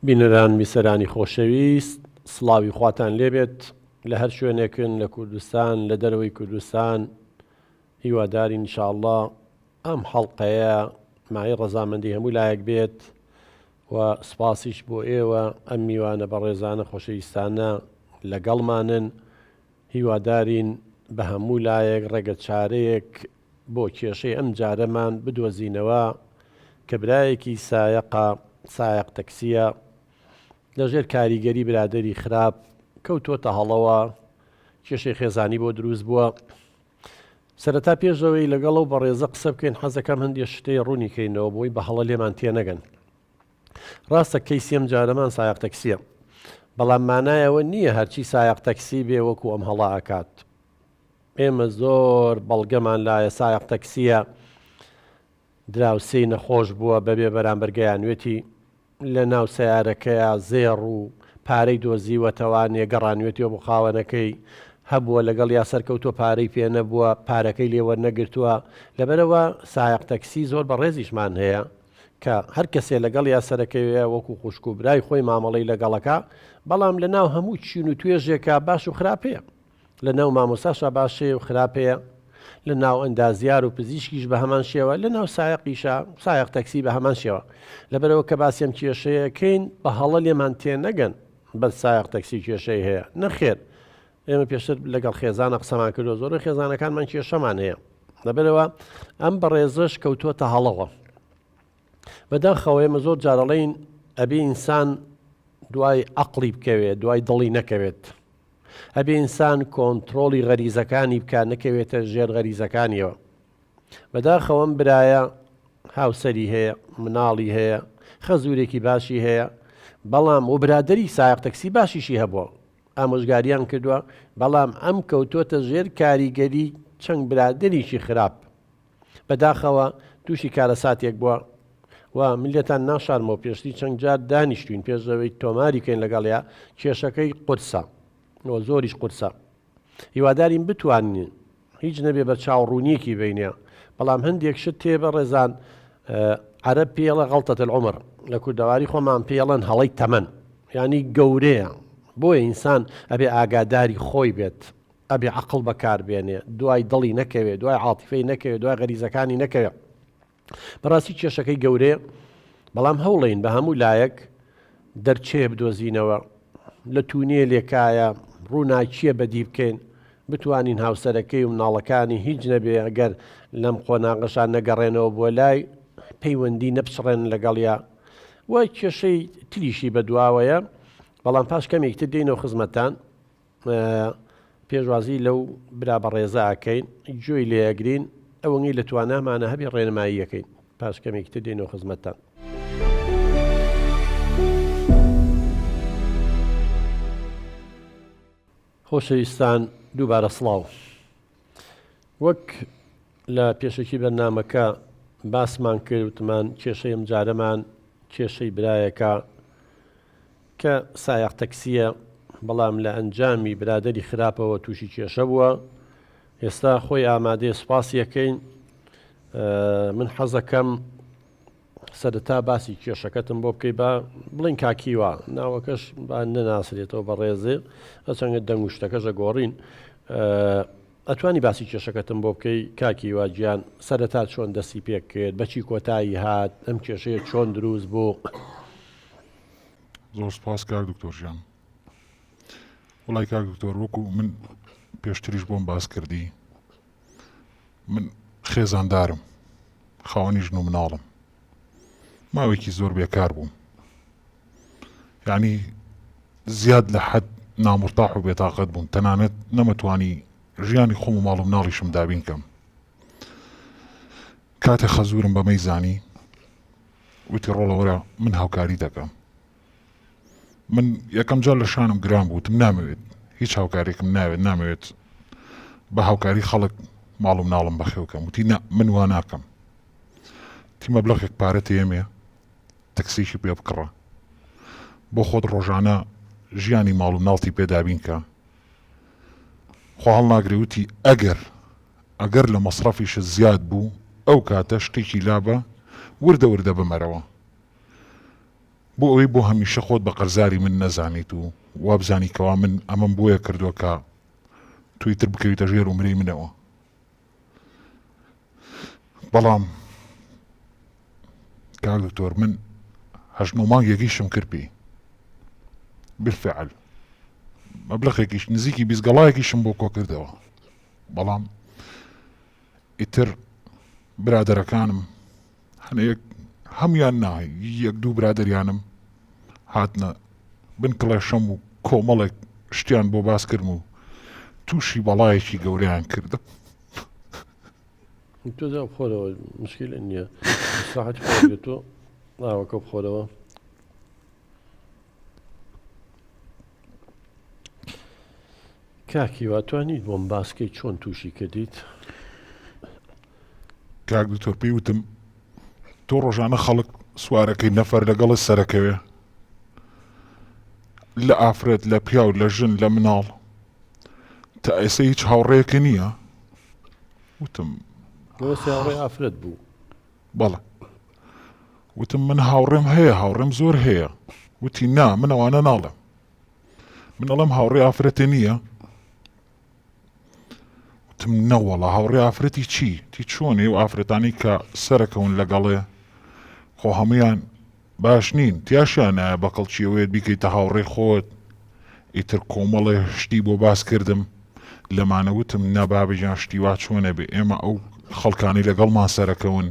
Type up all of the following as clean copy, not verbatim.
بینەران بیسەرانی خۆشەویست سڵاوی خواتان لێبێت لە هەر شوێنێکن لە کوردستان لە دەرەوەی کوردستان هیوادارین ان شاء اللە ئەم حەڵقەیە مایەی ڕەزامەندی هەموو لایەک بێت و سپاسیش بۆ ئێوە ئەم میوانە بەڕێزانە خۆشەویستانە لەگەڵمانن هیوادارین بە هەموو لایەک ڕێگە چارەیەک بۆ کێشەی ئەم جارەمان بدۆزینەوە کە برایەکی سایەقە سایەق تەکسیە لەژێر کاریگەری برادەری خراپ کەوتۆتە هەڵەوە کێشەی خێزانی بۆ دروست بووە سەرەتا پێش ئەوەی لەگەڵ ئەو بەڕێزە قسە بکەین حەزەکەم هەندێ شتەی ڕوونی کەینەوە بۆی بە هەڵە لێمان تێنەگەن. ڕاستە کەیسی ئەم جارەمان سایەق تەکسیە بەڵام مانایەوە نییە هەرچی سایەق تەکسی بێ وەکو ئەم هەڵە ئەکات. ئێمە زۆر بەڵگەمان لایە سایەق تەکسیە دراوسێی نەخۆش بووە بەبێ بەرامبەر گەیانوێتی لە ناو سەیارەکەیا زێڕ و پارەی دۆزیوەتەوانێ گەڕانوێتیەوە بۆ خاوەنەکەی هەبووە لەگەڵیا سەرکەوتووە پارەی پێ نەبووە پارەکەی لێ وەرنەگرتووە لەبەرئەوە سایەق تەکسی زۆر بەڕێزیشمان هەیە کە هەر کەسێ لەگەڵیا سەرەکەوێ وەکو خوشک و برای خۆی مامەڵەی لەگەڵەکا بەڵام لە ناو هەموو چین و توێژێکا باش و خراپ هەیە. لە ناو مامۆستاشا باش هەیە و خراپ هەیە، لە ناو ئەندازیار و پزیشکیش بە هەمان شێوە، لە ناو سایەقیشا، سایەق تەکسی بە هەمان شێوە. لەبەرئەوە کە باسی ئەم کێشەیەکەین بە هەڵە لێمان تێنەگەن بەس سایەق تەکسی کێشەی هەیە. نەخێر ئێمە پێشتر لەگەڵ خێزانە قسەمان کردووە زۆربەی خێزانەکانمان کێشەمان هەیە. لەبەرئەوە ئەم بەڕێزەش کەوتووەتە هەڵەوە. بەداخەوە ئێمە زۆر جار ئەڵێین ئەبێ ئینسان دوای عەقڵی بکەوێت دوای دڵی نەکەوێت. ئەبێ ئینسان کۆنترۆڵی غەریزەکانی بکا نەکەوێتە ژێر غەریزەکانیەوە. بەداخەوە ئەم برایە هاوسەری هەیە، مناڵی هەیە، خەزورێکی باشی هەیە، بەڵام و برادەری سایەق تەکسی باشیشی هەبووە، ئامۆژگاریان کردووە، بەڵام ئەم کەوتۆتە ژێر کاریگەری چەند برادەریکی خراپ. بەداخەوە تووشی کارەساتێک بووە و من لێتان ناشارمەوە پێشتری چەند جار دانیشتوین پێش ئەوەی تۆماری کەین لەگەڵیا کێشەکەی قورسە و زۆریش قورسە هیوادارین بتوانین هیچ نەبێ بە چاوڕوونیەکی بینێ بەڵام هەندێک شت تێ بە ڕێزان عەرەب پێڵە غەڵتەت العمر لە کوردەواری خۆمان پێڵەن هەڵەی تەمەن ینی گەورەیە بۆیە ئینسان ئەبێ ئاگاداری خۆی بێت ئەبێ عەقڵ بەکار بێنێ، دوای دڵی نەکەوێ، دوای عاتیفەی نەکەوێ، دوای غەریزەکانی نەکەوێ. بەڕاستی کێشەکەی گەورەیە، بەڵام هەوڵین بە هەموو لایەک دەرچێ بدۆزینەوە، لە تونێلێکایە ڕووناکییە بەدی بکەین، بتوانین هاوسەرەکەی و مناڵەکانی هیچ نەبێ ئەگەر لەم قۆناغەشا نەگەڕێنەوە بۆ لای پەیوەندی نەپچڕێن لەگەڵیا و کێشەی تریشی بەدواوەیە، بەڵام پاش کەمێک تر دێینەوە خزمەتتان. پێشوازی لەو برا بەڕێزە ئەکەین گوێی لێ ئەگرین ئەوەنگەی لە توانامانە هەبێ ڕێنمایی ئەکەین پاش کەمێکی تر دێینەوە خزمەتتان. خۆشەویستان دووبارە سڵاو. وەک لە پێشەکی بەرنامەکە باسمان کرد وتمان کێشەی ئەمجارەمان کێشەی برایەکە کە سایەق تەکسییە، بەڵام لە ئەنجامی برادەری خراپەوە تووشی کێشە بووە، ئێستا خۆی ئامادەیە سوپاسی ئەکەین. من حەزەکەم سەرەتا باسی کێشەکەتم بۆ بکەی با بڵین کاکیوا ناوەکەش با نەناسرێتەوە بە ڕێزێ ئەچەنگە دەنگ و شتەکەش ئەگۆڕین ئەتوانی باسی کێشەکەتم بۆ بکەی کاکی هیوا گیان سەرەتا چۆن دەستی پێکرد بەچی کۆتایی هات ئەم کێشەیە چۆن دروست بوو؟ زۆر سپاس کاک دکتۆر ژیان وڵی کاک دکتۆر وەکو من پێشتریش بۆم باس کردی من خێزاندارم خاوەنی ژن و مناڵم ماوەیەکی زۆر بێکار بووم یعنی زیاد لە حەد نامرتاح و بێتاقەت بووم تەنانەت نەمەتوانی ژیانی خۆم و ماڵ و مناڵیشم دابین کەم کاتێ خەزورم بەمەی زانی وتی ڕۆڵە وەرە من هاوکاری دەکەم من یەکەم جار لە شانم گران بوو وتم نامەوێت هیچ هاوکارێکم ناوێت نامەوێت بە هاوکاری خەڵک ماڵ و مناڵم بەخێو کەم وتی نا من وا ناکەم تی مەبلەغێک پارە تێمێ تەکسیکی پێ بکڕە بۆ خۆت ڕۆژانە ژیانی ماڵ و مناڵتی پێ دابین کە خوا هەڵناگرێ وتی ئەگەر ئەگەر لە مەسرەفیشت زیاد بوو ئەو کاتە شتێکی لابە وردە وردە بمەرەوە. بۆ ئەوەی بۆ هەمیشە خۆت بە قەرزاری من نەزانیت و وابزانی کەوا من ئەمەم بۆیە کردووە کە تۆ ئیتر بکەویتە ژێر ئومرەی منەوە. بەڵام کاک دکتۆر من هەشت نۆ مانگێکیشم کرد پێی بالفعل مەبلەخێکیش نزیکی 20 گەڵایەکیشم بۆ کۆکردەوە بەڵام ئیتر برادەرەکانم هەنێک هەموان نا یەک دوو برادەریانم هاتنە بن کڵێشەم و کۆمەڵێک شتیان بۆ باس کردم و تووشی بەڵایەکی گەورەیان کردم. تۆ جا بخۆرەوە مشکلە نییە ساحەتی خۆ تۆ ئاوەکە بخۆرەوە. کاک هیوا توانیت بۆم باس کەی چۆن تووشی کردیت؟ کاک دکتۆر پێی وتم تۆ ڕۆژانە خەڵک سوارەکەی نەفەر لەگەڵت سەرەکەوێ لە ئافرەت لە پیاو لە ژن لە مناڵ تا ئێستا هیچ هاوڕێیەکە نییە وتم هاوڕێ ئافرەت بوو بەڵێ وتم من هاوڕێم هەیە هاوڕێم زۆر هەیە وتی نا من ئەوانە ناڵێم من ئەڵێم هاوڕێ ئافرەتێ نییە وتم نەوەڵا هاوڕێ ئافرەتی چی تی چۆن ئێو ئافرەتانی کە سەرەکەون لەگەڵێ خۆ هەمویان باش نین تیاشیان نایە بە کەڵکی ئەوەیەت بیکەیتە هاوڕێی خۆت ئیتر کۆمەڵێ شتی بۆ باس کردم لەمانە وتم نا بابە گیان شتی وا چۆنە بێ ئێمە ئەو خەڵکانی لەگەڵمان سەرەکەون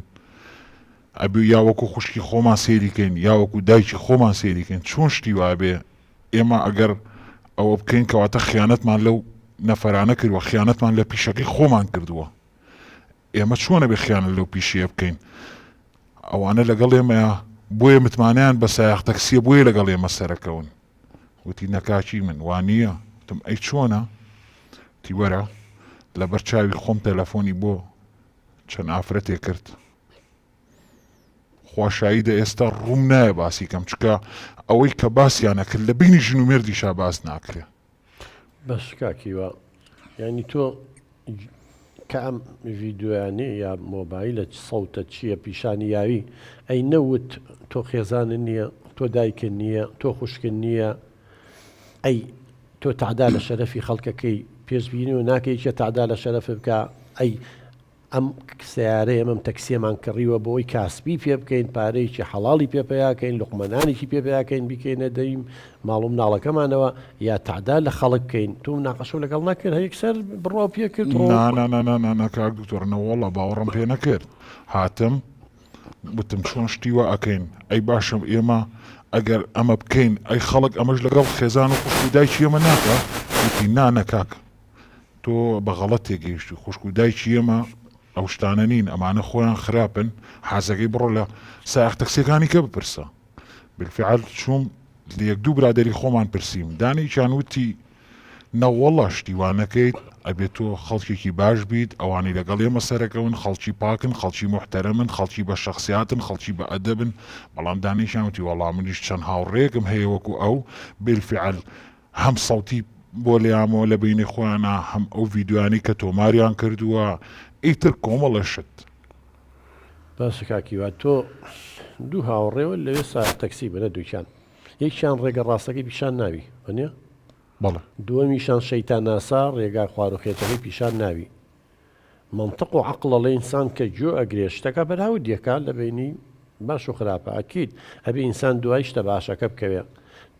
ئەبێ یا وەکو خوشکی خۆمان سەیری کەین یا وەکو دایکی خۆمان سەیری کەین چۆن شتی وا بێ ئێمە ئەگەر ئەوە بکەین کەواتە خیانەتمان لەو نەفەرانە کردووە خیانەتمان لە پیشەکەی خۆمان کردووە ئێمە چۆنە بێ خیانەت لەو پیشەیە بکەین ئەوانە لەگەڵ ئێمەیە بۆیە متمانەیان بە سایەق تەکسیە بۆیە لەگەڵ ئێمە سەرەکەون وتی نەکاکی من وانە وتم ئەی چۆنە تی وەرە لەبەر چاوی خۆم تەلەفۆنی بۆ چەند ئافرەتێ کرد خوا شایدە ئێستا ڕووم نایە باسی کەم چکە ئەوەی کە باسییانە کرد لە بینی ژن و مێردیشا باس ناکرێ بەس کاک هیوا یانی تۆ کە ئەم ڤیدیۆیانەی یا مۆبایلە سەوتە چییە پیشانی یاوی ئەی نەوت تۆ خێزانت نییە تۆ دایکت نییە تۆ خوشکت نییە ئەی تۆ تەعدا لە شەرەفی خەڵکەکەی پێشبینی و ناکەی کێ تەعدا لە شەرەف بکە ئەی ئەم سەیارەیەم ئەم تەکسیەمان کڕیوە بۆی کاسبی پێ بکەین پارەیەکی حەڵاڵی پێ پەیا کەین لوقمە نانێکی پێ پەیا کەین بیکەینە دەیم ماڵ و مناڵەکەمانەوە یا تەعدا لە خەڵک بکەین تۆ مناقەشەو لەگەڵ نەکرد هەر یەکسەر بڕواو پێ کرد ڕۆ نا نا نا نا نا نا کاک دکتۆر نەوەڵا باوەڕم پێ نەکرد هاتم وتم چۆن شتی وا ئەکەین ئەی باشە ئێمە ئەگەر ئەمە بکەین ئەی خەڵک ئەمەش لەگەڵ خێزان و خوشک و دایکی ئێمە ناکا وتی نا نە کاک تۆ بە غەڵەت تێگەیشتی خوشک و دایکی ئێمە ئەو شتانە نین ئەمانە خۆیان خراپن حازەکەی بڕۆ لە سایەق تەکسیەکانی کە بپرسە بالفعل چووم لە یەک دوو برادری خۆمان پرسیم دانێکیان وتی نەوەڵا شتی وا نەکەیت ئەبێت تۆ خەڵکێکی باش بیت ئەوانەی لەگەڵ ئێمە سەرەکەون خەڵکی پاکن خەڵکی محتەرەمن خەڵکی بە شخصیاتن خەڵکی بە ئەدەبن بەڵام دانێکیان وتی وەڵا منیش چەند هاوڕێکم هەیە وەکو ئەو بالفعل هەم سەوتی بۆ لێیامەوە لە بەینی خۆیانا هەم ئەو ڤیدیۆیانەی کە تۆماریان کردووە ئیتر کۆمەڵە شت. باشە کاک هیوا تۆ دوو هاوڕێوە لەوێ سایەق تەکسی بنە دووکیان یەکیان ڕێگە ڕاستەکەی پیشان ناوی وەنیە؟ بەڵێ. دووەمیشان شەیتان ناسا ڕێگا خواروخێچەکەی پیشان ناوی. مەنتق و عەقڵ ئەڵێ ئینسان کە گوێ ئەگرێ شتەکە بەراورد یەکا لە بەینی باش و خراپە ئەکید ئەبێ ئینسان دوای شتە باشەکە بکەوێ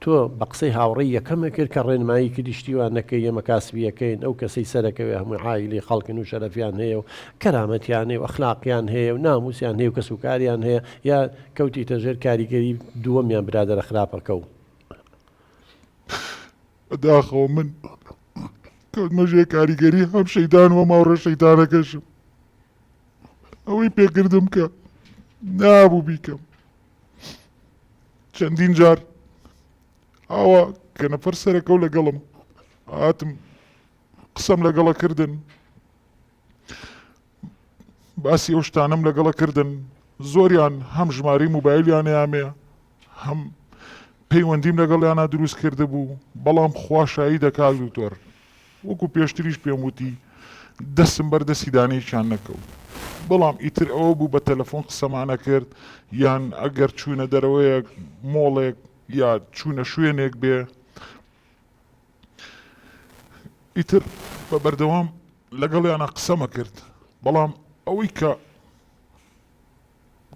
تۆ بە قسەی هاوڕێی یەکەمە کرد کە ڕێنمایی کردی شتی وا نەکەی ئێمە کاسبیەکەین ئەو کەسەی سەرەکەوێ هەمووی عایلی خەڵکن و شەرەفیان هەیە و کەرامەتیان هەیە و ئەخلاقیان هەیە و ناموسیان هەیە و کەسوکاریان هەیە یا کەوتیتە ژێر کاریگەری دووەمیان برادەرە خراپەکە و بەداخەوە من کەوتمە ژێر کاریگەری هەم شەیتان و هەم هاوڕێ شەیتانەکەشم ئەوەی پێکردم کە نابوو بیکەم چەندین جار ئاوا کە نەفەر سەرەکەو لەگەڵم هاتم قسەم لەگەڵە کردن باسی ئەو شتانەم لەگەڵە کردن زۆریان هەم ژمارەی موبایلیان یامێ هەم پەیوەندیم لەگەڵیانا دروست کردبوو بەڵام خوا شاییدە کاک دکتۆر وەکو پێشتریش پێم وتی دەستم بەر دەستی دانەیەکیان نەکەوت. بەڵام ئیتر ئەوە بوو بە تەلەفۆن قسەمان ئەکرد یان ئەگەر چوونە دەرەوەیەک مۆڵێک یا چوونە شوێنێک بێ ئیتر بە بەردەوام لەگەڵیانە قسەمە کرد بەڵام ئەوەی کە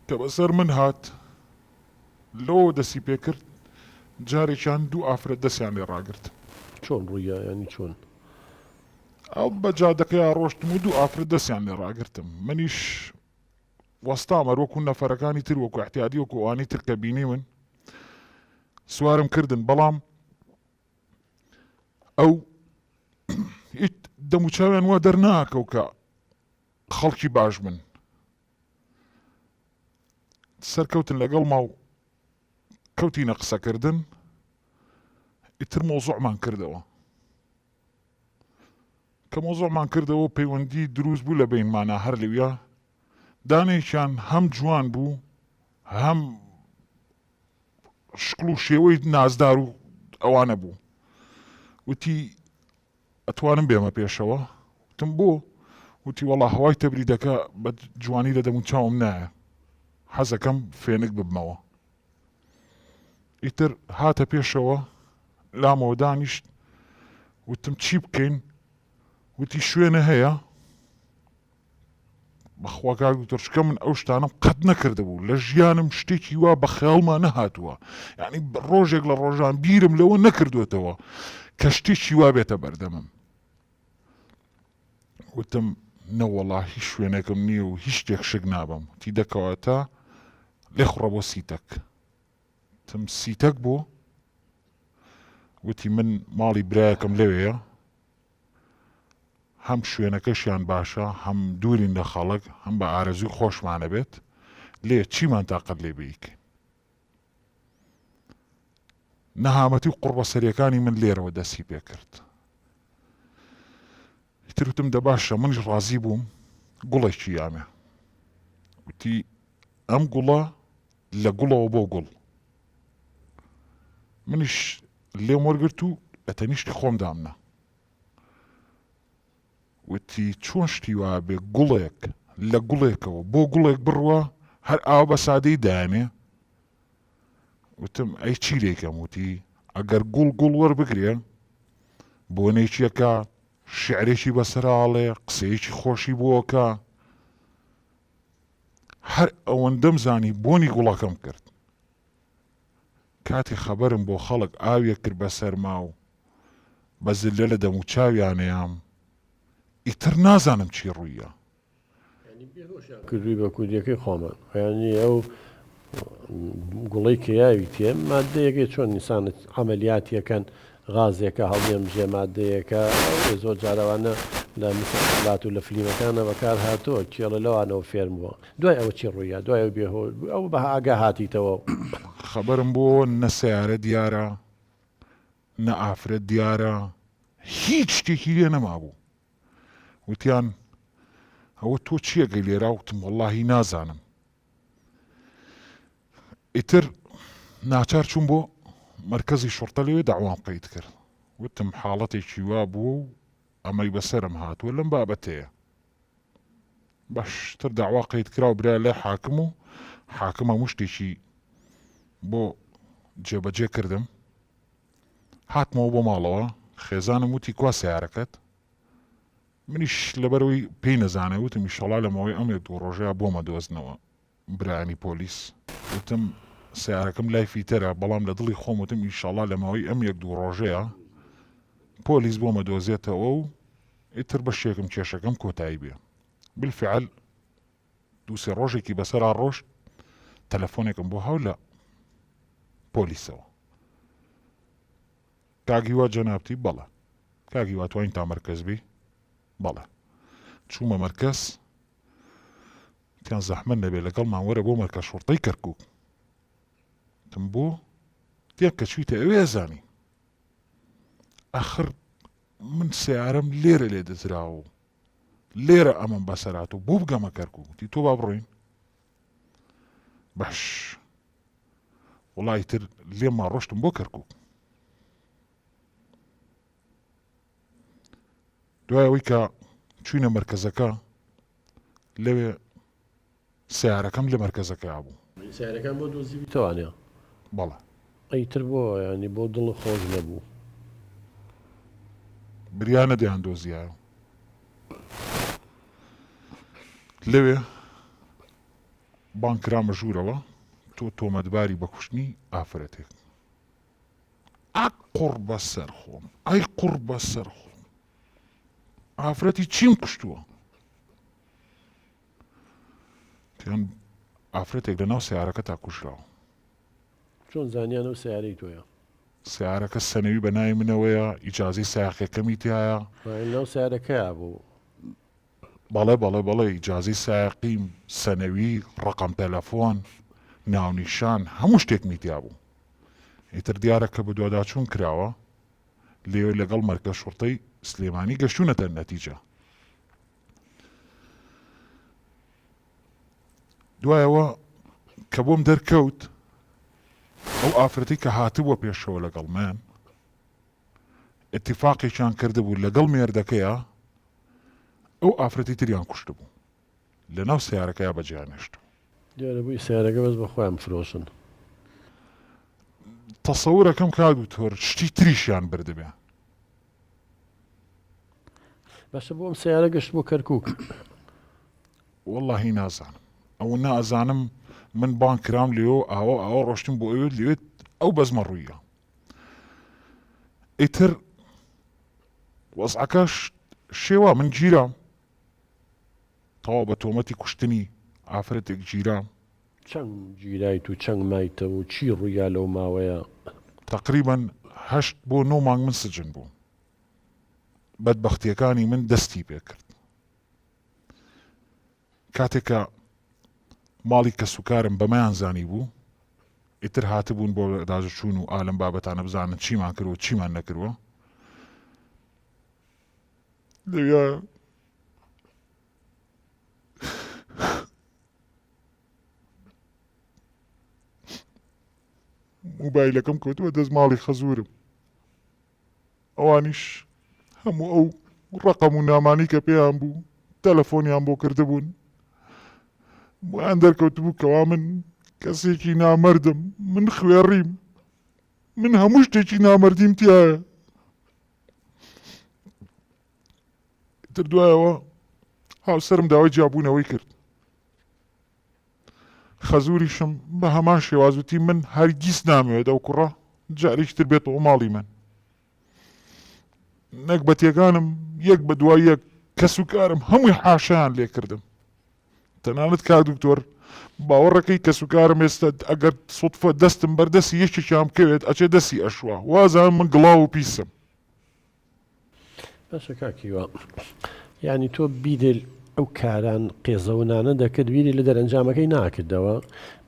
کە بەسەر من هات لەوەوە دەستی پێکرد جارێکیان دوو ئافرەت دەستیان لێ ڕاگرتم. چۆن ڕوویا یانی چۆن؟ ئەو بە جادەکەیا ڕۆشتم و دوو ئافرەت دەستیان لێ ڕاگرتم منیش وەستام هەر وەکو نەفەرەکانی تر وەکو احتیادی وەکو ئەوانی تر کە بینیمن سوارم کردن بەڵام ئەو دەموچاویان وا دەرناکەو کە خەڵکی باش بن سەرکەوتن لەگەڵما و کەوتینە قسەکردن ئیتر مۆزوعمان کردەوە کە مۆزوعمان کردەوە پەیوەندی دروست بوو لە بینمانە هەر لەویا دانێکیان هەم جوان بوو هەم شکڵ و شێوەی نازدار و ئەوانە بوو وتی ئەتوانم بێمە پێشەوە؟ وتم بۆ؟ وتی وەڵا هەوای تەبریدەکە بە جوانی لە دەموچاوم نایە، حەزەکەم فێنک ببمەوە. ئیتر هاتە پێشەوە لامەوە دانیشت، وتم چی بکەین؟ وتی شوێنە هەیە؟ بەخوا کاک دکتۆر چکە من ئەو شتانم قەت نەکردبوو لە ژیانم شتێکی وا بە خەیاڵما نەهاتووە یعنی ڕۆژێک لە ڕۆژان بیرم لەوە نەکردوێتەوە کە شتێکی وا بێتە بەردەمم وتم نەوەڵا هیچ شوێنێکم نییە و هیچ شتێک شک نابم تی دەکەواتە لێخوڕە بۆ سیتەک تم سیتەک بۆ وتی من ماڵی برایەکەم لەوەیە هەم شوێنەکەشیان باشە هەم دوورین لە خەڵک هەم بە ئارەزووی خۆشمانە بێت لێ چیمان تاقەت لێ بیکەین نەهامەتی و قوڕبەسەریەکانی من لێرەوە دەستی پێکرد ئیتر وتم دە باشە منیش ڕازی بووم گوڵێکی یامێ وتی ئەم گوڵە لە گوڵەوە بۆ گوڵ منیش لێم وەرگرت و لە تەنیشتی خۆم دامنا وتی چۆن شتی وا بێ گوڵێک لە گوڵێکەوە بۆ گوڵێک بڕوا هەر ئاوا بە سادەی دایانێ وتم ئەی چی لێکەم وتی ئەگەر گوڵ گوڵ وەربگرێ بۆنێکیەکە شعرێکی بەسەراڵێ قسەیەکی خۆشی بۆکە هەر ئەوەندەم زانی بۆنی گوڵەکەم کرد کاتی خەبەرم بۆ خەڵک ئاوێک کرد بە سەرما و بە زللە لە دەموچاویانەیام ئیتر نازانم چی ڕووییا. کردووی بە کوردیەکەی خۆمان یانی ئەو گوڵەی کە یاوی تێ مادەیەکەی چۆن نیسانت عەمەلیاتیەکەن غازێکە هەڵیەمژێ مادەیەکە زۆر جارەوانە لە مسەلسەلات و لە فلیمەکانە بەکار هاتووە کێڵە لەوانەوە فێرم بووە دوای ئەوە چی ڕوویا دوای ئەو بێهۆ ئەو بە ئاگا هاتیتەوە. خەبەرم بۆ نە سەیارە دیارە نە ئافرەت دیارە هیچ شتێکی لێ نەمابوو وتیان ئەوە تۆ چیەکەی لێرا وتم وەڵاهی نازانم ئیتر ناچار چووم بۆ مەرکەزی شوڕتە لەوێ دەعوام قەید کرد وتم حاڵەتێکی وا بووە و ئەمەی بەسەرم هاتووە لەم بابەتەیە باشتر داوا قەید کرا و برا لای حاکم و حاکم هەموو شتێکی بۆ جێبەجێ کردم هاتمەوە بۆ ماڵەوە خێزانم وتی کوا سیارەکەت منیش لەبەرەوەی پێی نەزانێ وتم ئیشەڵا لە ماوەی ئەم یەک دوو ڕۆژەیە بۆمە دۆزنەوە برایانی پۆلیس وتم سیارەکەم لای فیتەرە بەڵام لە دڵی خۆم وتم ئیشەڵا لە ماوەی ئەم یەک دوو ڕۆژەیە پۆلیس بۆمە دۆزێتەوە و ئیتر بەشێکم کێشەکەم کۆتایی بێ بالفعل دووسێ ڕۆژێکی بەسەرا ڕۆشت تەلەفۆنێکم بۆ هاو لە پۆلیسەوە کاک هیوا جەنابتی بەڵێ کاک هیوا توانین تا مەرکەز بی بەڵێ چوومە مەرکەز تیان زەحمەت نەبێ لەگەڵمان وەرە بۆ مەرکەز شوڕتەی کەرکوک تم بۆ تێک کە چویتە ئەوێ زانی ئەخر من سیارەم لێرە لێ دزراوە و لێرە ئەمەم بەسەرات و بۆ بگەمە کەرکوک وتی تۆ با بڕۆین باش وڵی تر لێما ڕۆشتم بۆ کەرکوک دوای ئەوەی کە چوینە مەرکەزەکە. لەوێ سەیارەکەم لە مەرکەزەکەیا بوو. سەیارەکان بۆ دۆزیبیتەوانێ؟ بەڵێ. ئەی تر بۆ یانی بۆ دڵت خۆش نەبوو؟ بریا نەدەیان دۆزیایەوە. لەوێ بانگ کرامە ژوورەوە تۆ تۆمەتباری بە کوشتنی ئافرەتێک. ئەک قوڕ بەسەر خۆم ئەی قوڕ بەسەر خۆم ئافرەتی چیم کوشتووە؟ تیان ئافرەتێک لە ناو سیارەکە تا کوژراوە. چۆن زانیان ئەو سیارەی تۆیە؟ سیارەکە سەنەوی بە ناوی منەوەیە، ئیجازەی سایەقیەکەمی تیایە. لەو سیارەکەیا بوو. بەڵێ بەڵێ بەڵێ ئیجازەی سایەقیم، سەنەوی، ڕەقەم تەلەفۆن، ناونیشان، هەموو شتێکمی تیا بوو. ئیتر دیارە کە بەدواداچوون کراوە، لێ لەگەڵ مەرکەز شوڕتەی سلێمانی گەشتوونەتە نەتیجە. دوایەوە کە بۆم دەرکەوت ئەو ئافرەتەی کە هاتبووە پێشەوە لەگەڵ من ئیتیفاقێکیان کردبوو لەگەڵ مێردەکەیا ئەو ئافرەتی تریان کوشتبوو لەناو سەیارەکەیا بەجێیان هێشتبوو. دیارە بووی سەیارەکە بەس بە خۆیان بفرۆشن. تەسەورەکەم کاک دکتۆر شتی تریشیان بردبێ. باشە بۆ ئەم سەیارە گەشت بۆ کەرکوک؟ وەڵاهی نازانم ئەوە نازانم من بانگ کرام لێ و ئاوە ئاوە ڕۆشتم بۆ ئەوێ لێ ئەو بەزمە ڕوویە ئیتر وەزعەکەش شێوا من گیرام تەواو بە تۆمەتی کوشتنی ئافرەتێک گیرام. چەند گیرایت و چەند مایتەوە و چی ڕوویا لەو ماوەیە؟ تەقریبەن هەشت بۆ نۆ مانگ من سجن بووم. بەدبەختیەکانی من دەستی پێکرد. کاتێک کە ماڵی کەسوکارم بەمەیان زانیبوو، ئیتر هاتبوون بۆ داجچوون و ئا لەم بابەتانە بزانن چیمان کردووە چیمان نەکردووە. لەویا موبایلەکەم کەوتووە دەست ماڵی خەزورم ئەوانیش هەموو ئەو ڕەقەم و نامانی کە پێیان بوو تەلەفۆنیان بۆ کردبوون بۆیان دەرکەوتبوو کەوا من کەسێکی نامەردم من خوێڕیم من هەموو شتێکی نامەردیم تایە تر دوایەوە هاوسەرم داوای جیابوونەوەی کرد خەزوریشم بە هەمان شێواز وتی من هەرگیز نامەوێت ئەو کوڕە جارێکی تر بێتەوە ماڵی من نەگبەتیەکانم یەک بە دوای یەک کەس و کارم هەمووی حاشیان لێکردم تەنانەت کاک دکتۆر باوەڕەکەی کەس و کارم ئێستا ئەگەر سوتفە دەستم بەردەستی یەکێکیان بکەوێت ئەچێ دەستی ئەشوا وازان من گڵاو و پیسم باشە کاک هیوا یعنی تۆ بیرت ئەو کاران قێزەونانە دەکرد بیری لە دەرەنجامەکەی ناکردەوە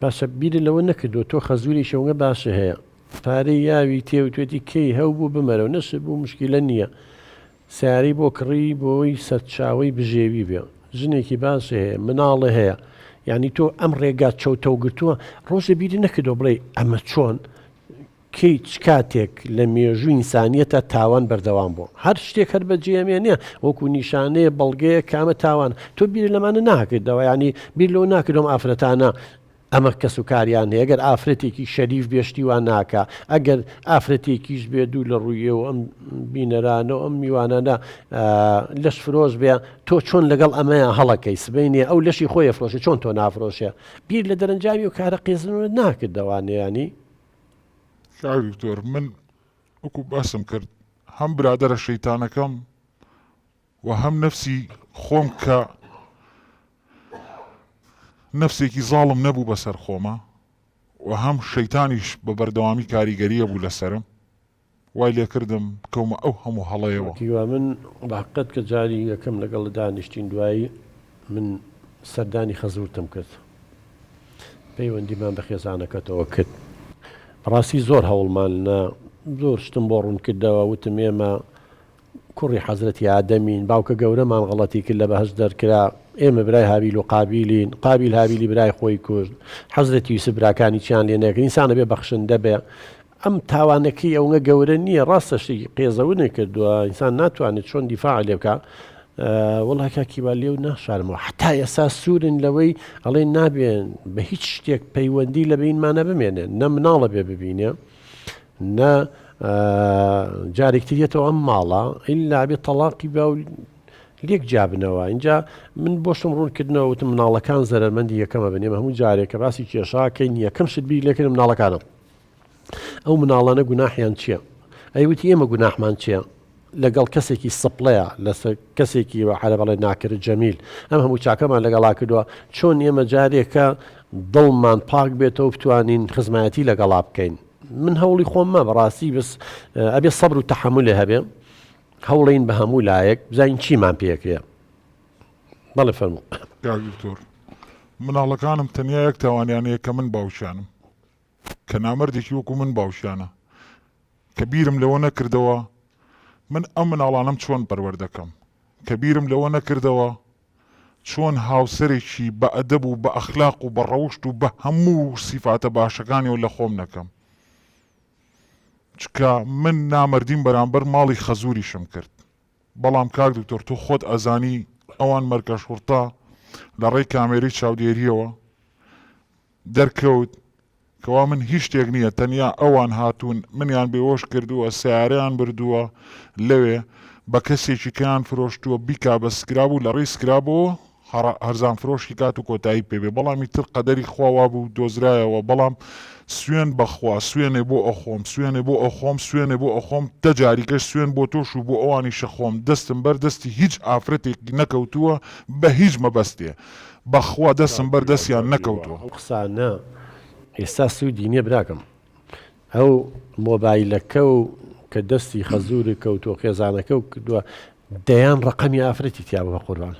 باشە بیرت لەوە نەکردو تۆ خەزوری شەونگە باشە هەیە پارەی یاوی تێوتێتی کەی هەو بوو بمەرەوە نەش بوو مشکیلە نییە سیارەی بۆ کڕی بۆی سەرچاوەی بژێوی بێ ژنێکی باش هەیە مناڵە هەیە یعنی تۆ ئەم ڕێگا چەوتەو گرتووە ڕۆژێ بیری نەکردەوە بڵێ ئەمە چۆن کەی چ کاتێک لە مێژووی ئینسانیەتا تاوان بەردەوام بووە؟ هەر شتێک هەر بەجێ ئەمێنێ وەکو نیشانەیە بەڵگەیە کە ئەمە تاوانە. تۆ بیرت لەمانە ناکردەوە یانی بیر لەوە ناکردەوە ئەم ئافرەتانە ئەمە کەس و کاریان هەیە گەر ئافرەتێکی شەریف بێ شتی وا ناکا ئەگەر ئافرەتێکیش بێ دوو لە ڕوویەوە ئەم بینەرانە و ئەم میوانانە لەش فرۆش بێ تۆ چۆن لەگەڵ ئەمەیان هەڵەکەی سبەینێ ئەو لەشی خۆی ئەفرۆشێ چۆن تۆ نافرۆشێ بیر لە دەرەنجامی و کارە قێزەونە ناکردەوانێ ینی کاک دکتۆر من وەکو باسم کرد هەم برادەرە شەیتانەکەم و هەم نەفسی خۆم کە نەفسێکی زاڵم نەبوو بەسەر خۆمە و هەم شەیتانیش بە بەردەوامی کاریگەریە بوو لەسرم وای لێکردم بکەومە ئەو هەموو هەڵەیەوە. هیوا من بە حەقیقەت کە جاری یەکەم لەگەڵت دانیشتین دوایی من سەردانی خەزورتم کرد پەیوەندیمان بە خێزانەکەتەوە کرد بەڕاستی زۆر هەوڵمان نا زۆر شتم بۆ ڕوون کردەوە وتم ئێمە کوڕی حەزرەتی ئادەمین باوکە گەورەمان غەڵەتی کرد لە بەهەشت دەرکرا ئێمە برای هابیل و قابیلین قابیل هابیلی برای خۆی کوشت حەزرەتی یوسف براکانی چیان لێ نەکرد ئینسانە بێ بەخشندە بێ ئەم تاوانەکەی ئەونە گەورە نییە ڕاستە شتێکی قێزەونی کردووە ئینسان ناتوانێت چۆن دیفاع لێ بکا. وەڵا کاک هیوا لێو ناشارمەوە حتا ئێستا سوورن لەوەی ئەڵێ نابێن بە هیچ شتێک پەیوەندی لە بینمانە بمێنێ نە مناڵە بێ ببینێ نە جارێکتر یەتەوە ئەم ماڵە ئیلا بێ تەڵاقی با و لێک جیابنەوە اینجا من بۆشم ڕوونکردنەوە وتم مناڵەکان زەرەرمەندی یەکەمە بن ئێمە هەموو جارێک کە باسی کێشاکەین یەکەم شت بیر لێکردن مناڵەکانە ئەو مناڵانە گوناحیان چییە؟ ئەی وتی ئێمە گوناحمان چییە؟ لەگەڵ کەسێکی سپڵەیە لەسەر کەسێکی وە عەرەب ئەڵێ ناکر جەمیل ئەم هەموو چاکەمان لەگەڵا کردووە چۆن ئێمە جارێکە دڵمان پاک بێتەوە بتوانین خزمایەتی لەگەڵا بکەین من هەوڵی خۆم ما بەڕاستی بەس ئەبێ سەبر و تەحەمولێ هەبێ هەوڵین بە هەموو لایەک بزانین چیمان پێکرێ بەڵێ فەرموو. کاک دکتۆر مناڵەکانم تەنیا یەک تاوانیان هەیە کە من باوکیانم کە نامەردێکی وەکو من باوکیانە کە بیرم لەوە نەکردەوە من ئەم مناڵانەم چۆن پەروەردەکەم کە بیرم لەوە نەکردەوە چۆن هاوسەرێکی بە ئەدەب و بە ئەخلاق و بە ڕەوشت و بە هەموو سیفاتە باشەکانیەوە لە خۆم نەکەم چکە من نامەردیم بەرامبەر ماڵی خەزوریشم کرد بەڵام کاک دکتۆر تۆ خۆت ئەزانی ئەوان مەرکەشوڕتە لە ڕێی کامێرەی چاودێریەوە دەرکەوت کەوا من هیچ شتێک نییە تەنیا ئەوان هاتوون منیان بێهۆش کردووە سەیارەیان بردووە لەوێ بە کەسێکی کەیان فرۆشتووە بیکا بە سکراب و لە ڕێی سکرابەوە هەرزان فرۆشی کات و کۆتایی پێ بێ بەڵام ئیتر قەدەری خوا وابوو دۆزرایەوە بەڵام سوێن بەخوا سوێنێ بۆ ئەخۆم سوێنێ بۆ ئەخۆم سوێنێ بۆ ئەخۆم دە جاریکەش سوێن بۆ تۆش و بۆ ئەوانیش ئەخۆم دەستم بەر دەستی هیچ ئافرەتێک نەکەوتووە بە هیچ مەبەستێ بەخوا دەستم بەر دەستیان نەکەوتووە. ئەو قسانە ئێستا سوودی نیە براکەم ئەو مۆبایلەکە و کە دەستی خەزورت کەوتووە خێزانەکە و کردووە دەیان ڕقەمی ئافرەتی تیا بە قوربان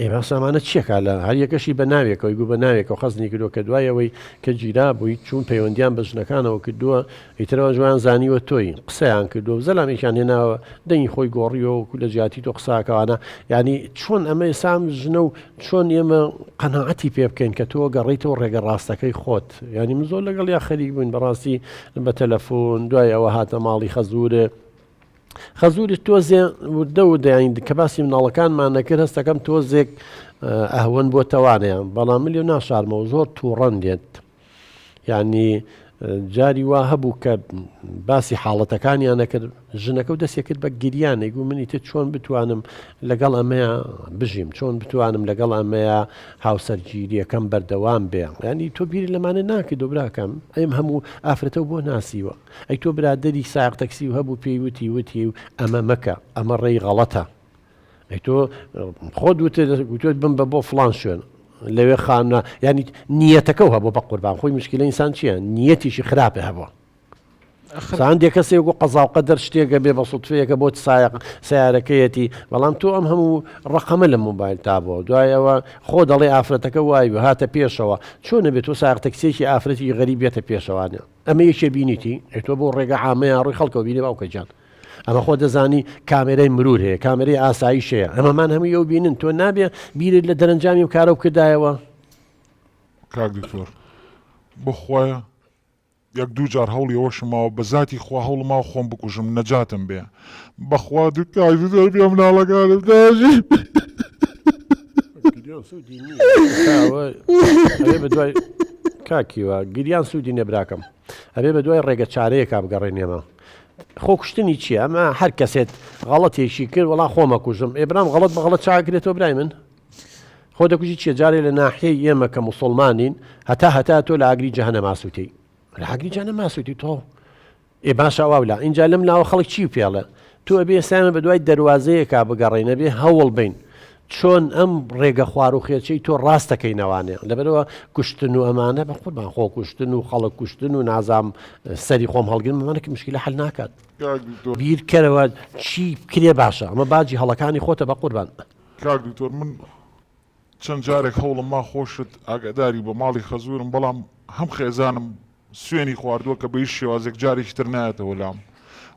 ئێ باسە ئەمانە چیەکا لە هەر یەکەشی بە ناوێکەوەی گوو بە ناوێکەوە خەزنی کردووە کە دوای ئەوەی کە گیرا بووی چوون پەیوەندیان بە ژنەکانەوە کردووە ئیتر ئەوان جوان زانیوە تۆی قسەیان کردووە و زەلامێکیان هێناوە دەنگی خۆی گۆڕیوە وەکو لە جیاتی تۆ قساکەوانە یعنی چۆن ئەمە ئێستا ئەم ژنە و چۆن ئێمە قەناعەتی پێ بکەین کە تۆ گەڕیتەوە ڕێگە ڕاستەکەی خۆت یعنی من زۆر لەگەڵ یا خەریک بووین بەڕاستی بە تەلەفۆن دوای ئەوە هاتە ماڵی خەزورێ خەزوری تۆزێ وردە وردە یانی کە باسی مناڵەکانمان نەکرد هەستەکەم تۆزێک ئەهوەن بۆ تەوانەیان بەڵام من لێ ناشارمەوە زۆر تووڕەن دێت یعنی جاری وا هەبوو کە باسی حاڵەتەکانیان نەکرد ژنەکە و دەستێک کرد بە گریانێک و منی تر چۆن بتوانم لەگەڵ ئەمەیە بژیم چۆن بتوانم لەگەڵ ئەمەیە هاوسەرگیریەکەم بەردەوام بێ ینی تۆ بیری لەمانە ناکرد و براکەم ئەم هەموو ئافرەتە بۆ ناسیوە ئەی تۆ برادەری سایەق تەکسی و هەبوو پێی وتی وتی و ئەمە مەکە ئەمە ڕێی غەڵەتە ئەی تۆ خۆت وتت وتت بم بە بۆ فڵان شوێن لەوێ خانە ینی نیەتەکە و هەبوو بە قوربان خۆی مشکلە ئینسان چییە نیەتیشی خراپە هەبووە هەندێک کەسێک و قەزا و قەدەر شتێکە بێ بە سوتفەیەکە بۆت سایەق سیارەکەیەتی بەڵام تۆ ئەم هەموو ڕقەمە لە مۆبایل تا بووە دوایەوە خۆ دەڵێ ئافرەتەکە وای هاتە پێشەوە چۆنە بێت تۆ سایەق تەکسیەکی ئافرەتی غەریب بێتە پێشەوانە ئەمە یەکێ بینیتی ئەی تۆ بۆ ڕێگە عامەیان ڕووی خەڵکەوە بینی باوکە گیان ئەمە خۆ دەزانی کامێرەی مرور هەیە کامێرەی ئاسایش هەیە ئەمەمان هەمووی ئەو بینن تۆ نابێ بیرت لە دەرەنجامی و کارە بکردایەوە. کاک دکتۆر بەخوایە یەک دوو جار هەوڵی ئەوەشم ماوە بە زاتی خوا هەوڵم ماوە خۆم بکوژم نەجاتم بێ بەخوا کاک دکتۆر بێ مناڵەکانم داژی. گریان سوودی نییە ئەوە بە دوای کاک هیوا گریان سوودی نییە براکەم ئەبێ بە دوای ڕێگە چارەیەکا بگەڕێین ئێمە خۆ کوشتنی چییە ئەمە هەر کەسێت غەڵەتێکی کرد وەڵا خۆمە کوژم ئێ برام غەڵەت بە غەڵەت چاکرێتەوە برای من خۆ دەکوژی چیە جارێ لە ناحیەی ئێمە کە موسڵمانین هەتا هەتا تۆ لە ئاگری جەهەنەم ئاسووتەی لە ئاگری جەهەنەم ئاسووتی تۆ ئێ باشە ئەواولا ئینجا لەم لاوە خەڵک چی پێڵێ تۆ ئەبێ ئێستا ئێمە بەدوای دەروازەیەکا بگەڕێین ئەبێ هەوڵ بین چۆن ئەم ڕێگە خوار و خێچەی تۆ ڕاست دەکەینەوانێ لەبەرەوە کوشتن و ئەمانە بە قوربان خۆ کوشتن و خەڵک کوشتن و نازام سەری خۆم هەڵگرم ئەمانە کە مشکلە حل ناکات کاک دکتۆر بیر کەرەوە چی بکرێ باشە ئەمە باجی هەڵەکانی خۆتە بە قوربان. کاک دکتۆر من چەند جارێک هەوڵم ما خۆشت ئاگاداری بە ماڵی خەزورم بەڵام هەم خێزانم سوێنی خواردووە کە بە هیچ شێوازێک جارێکی تر نایەتەوە لام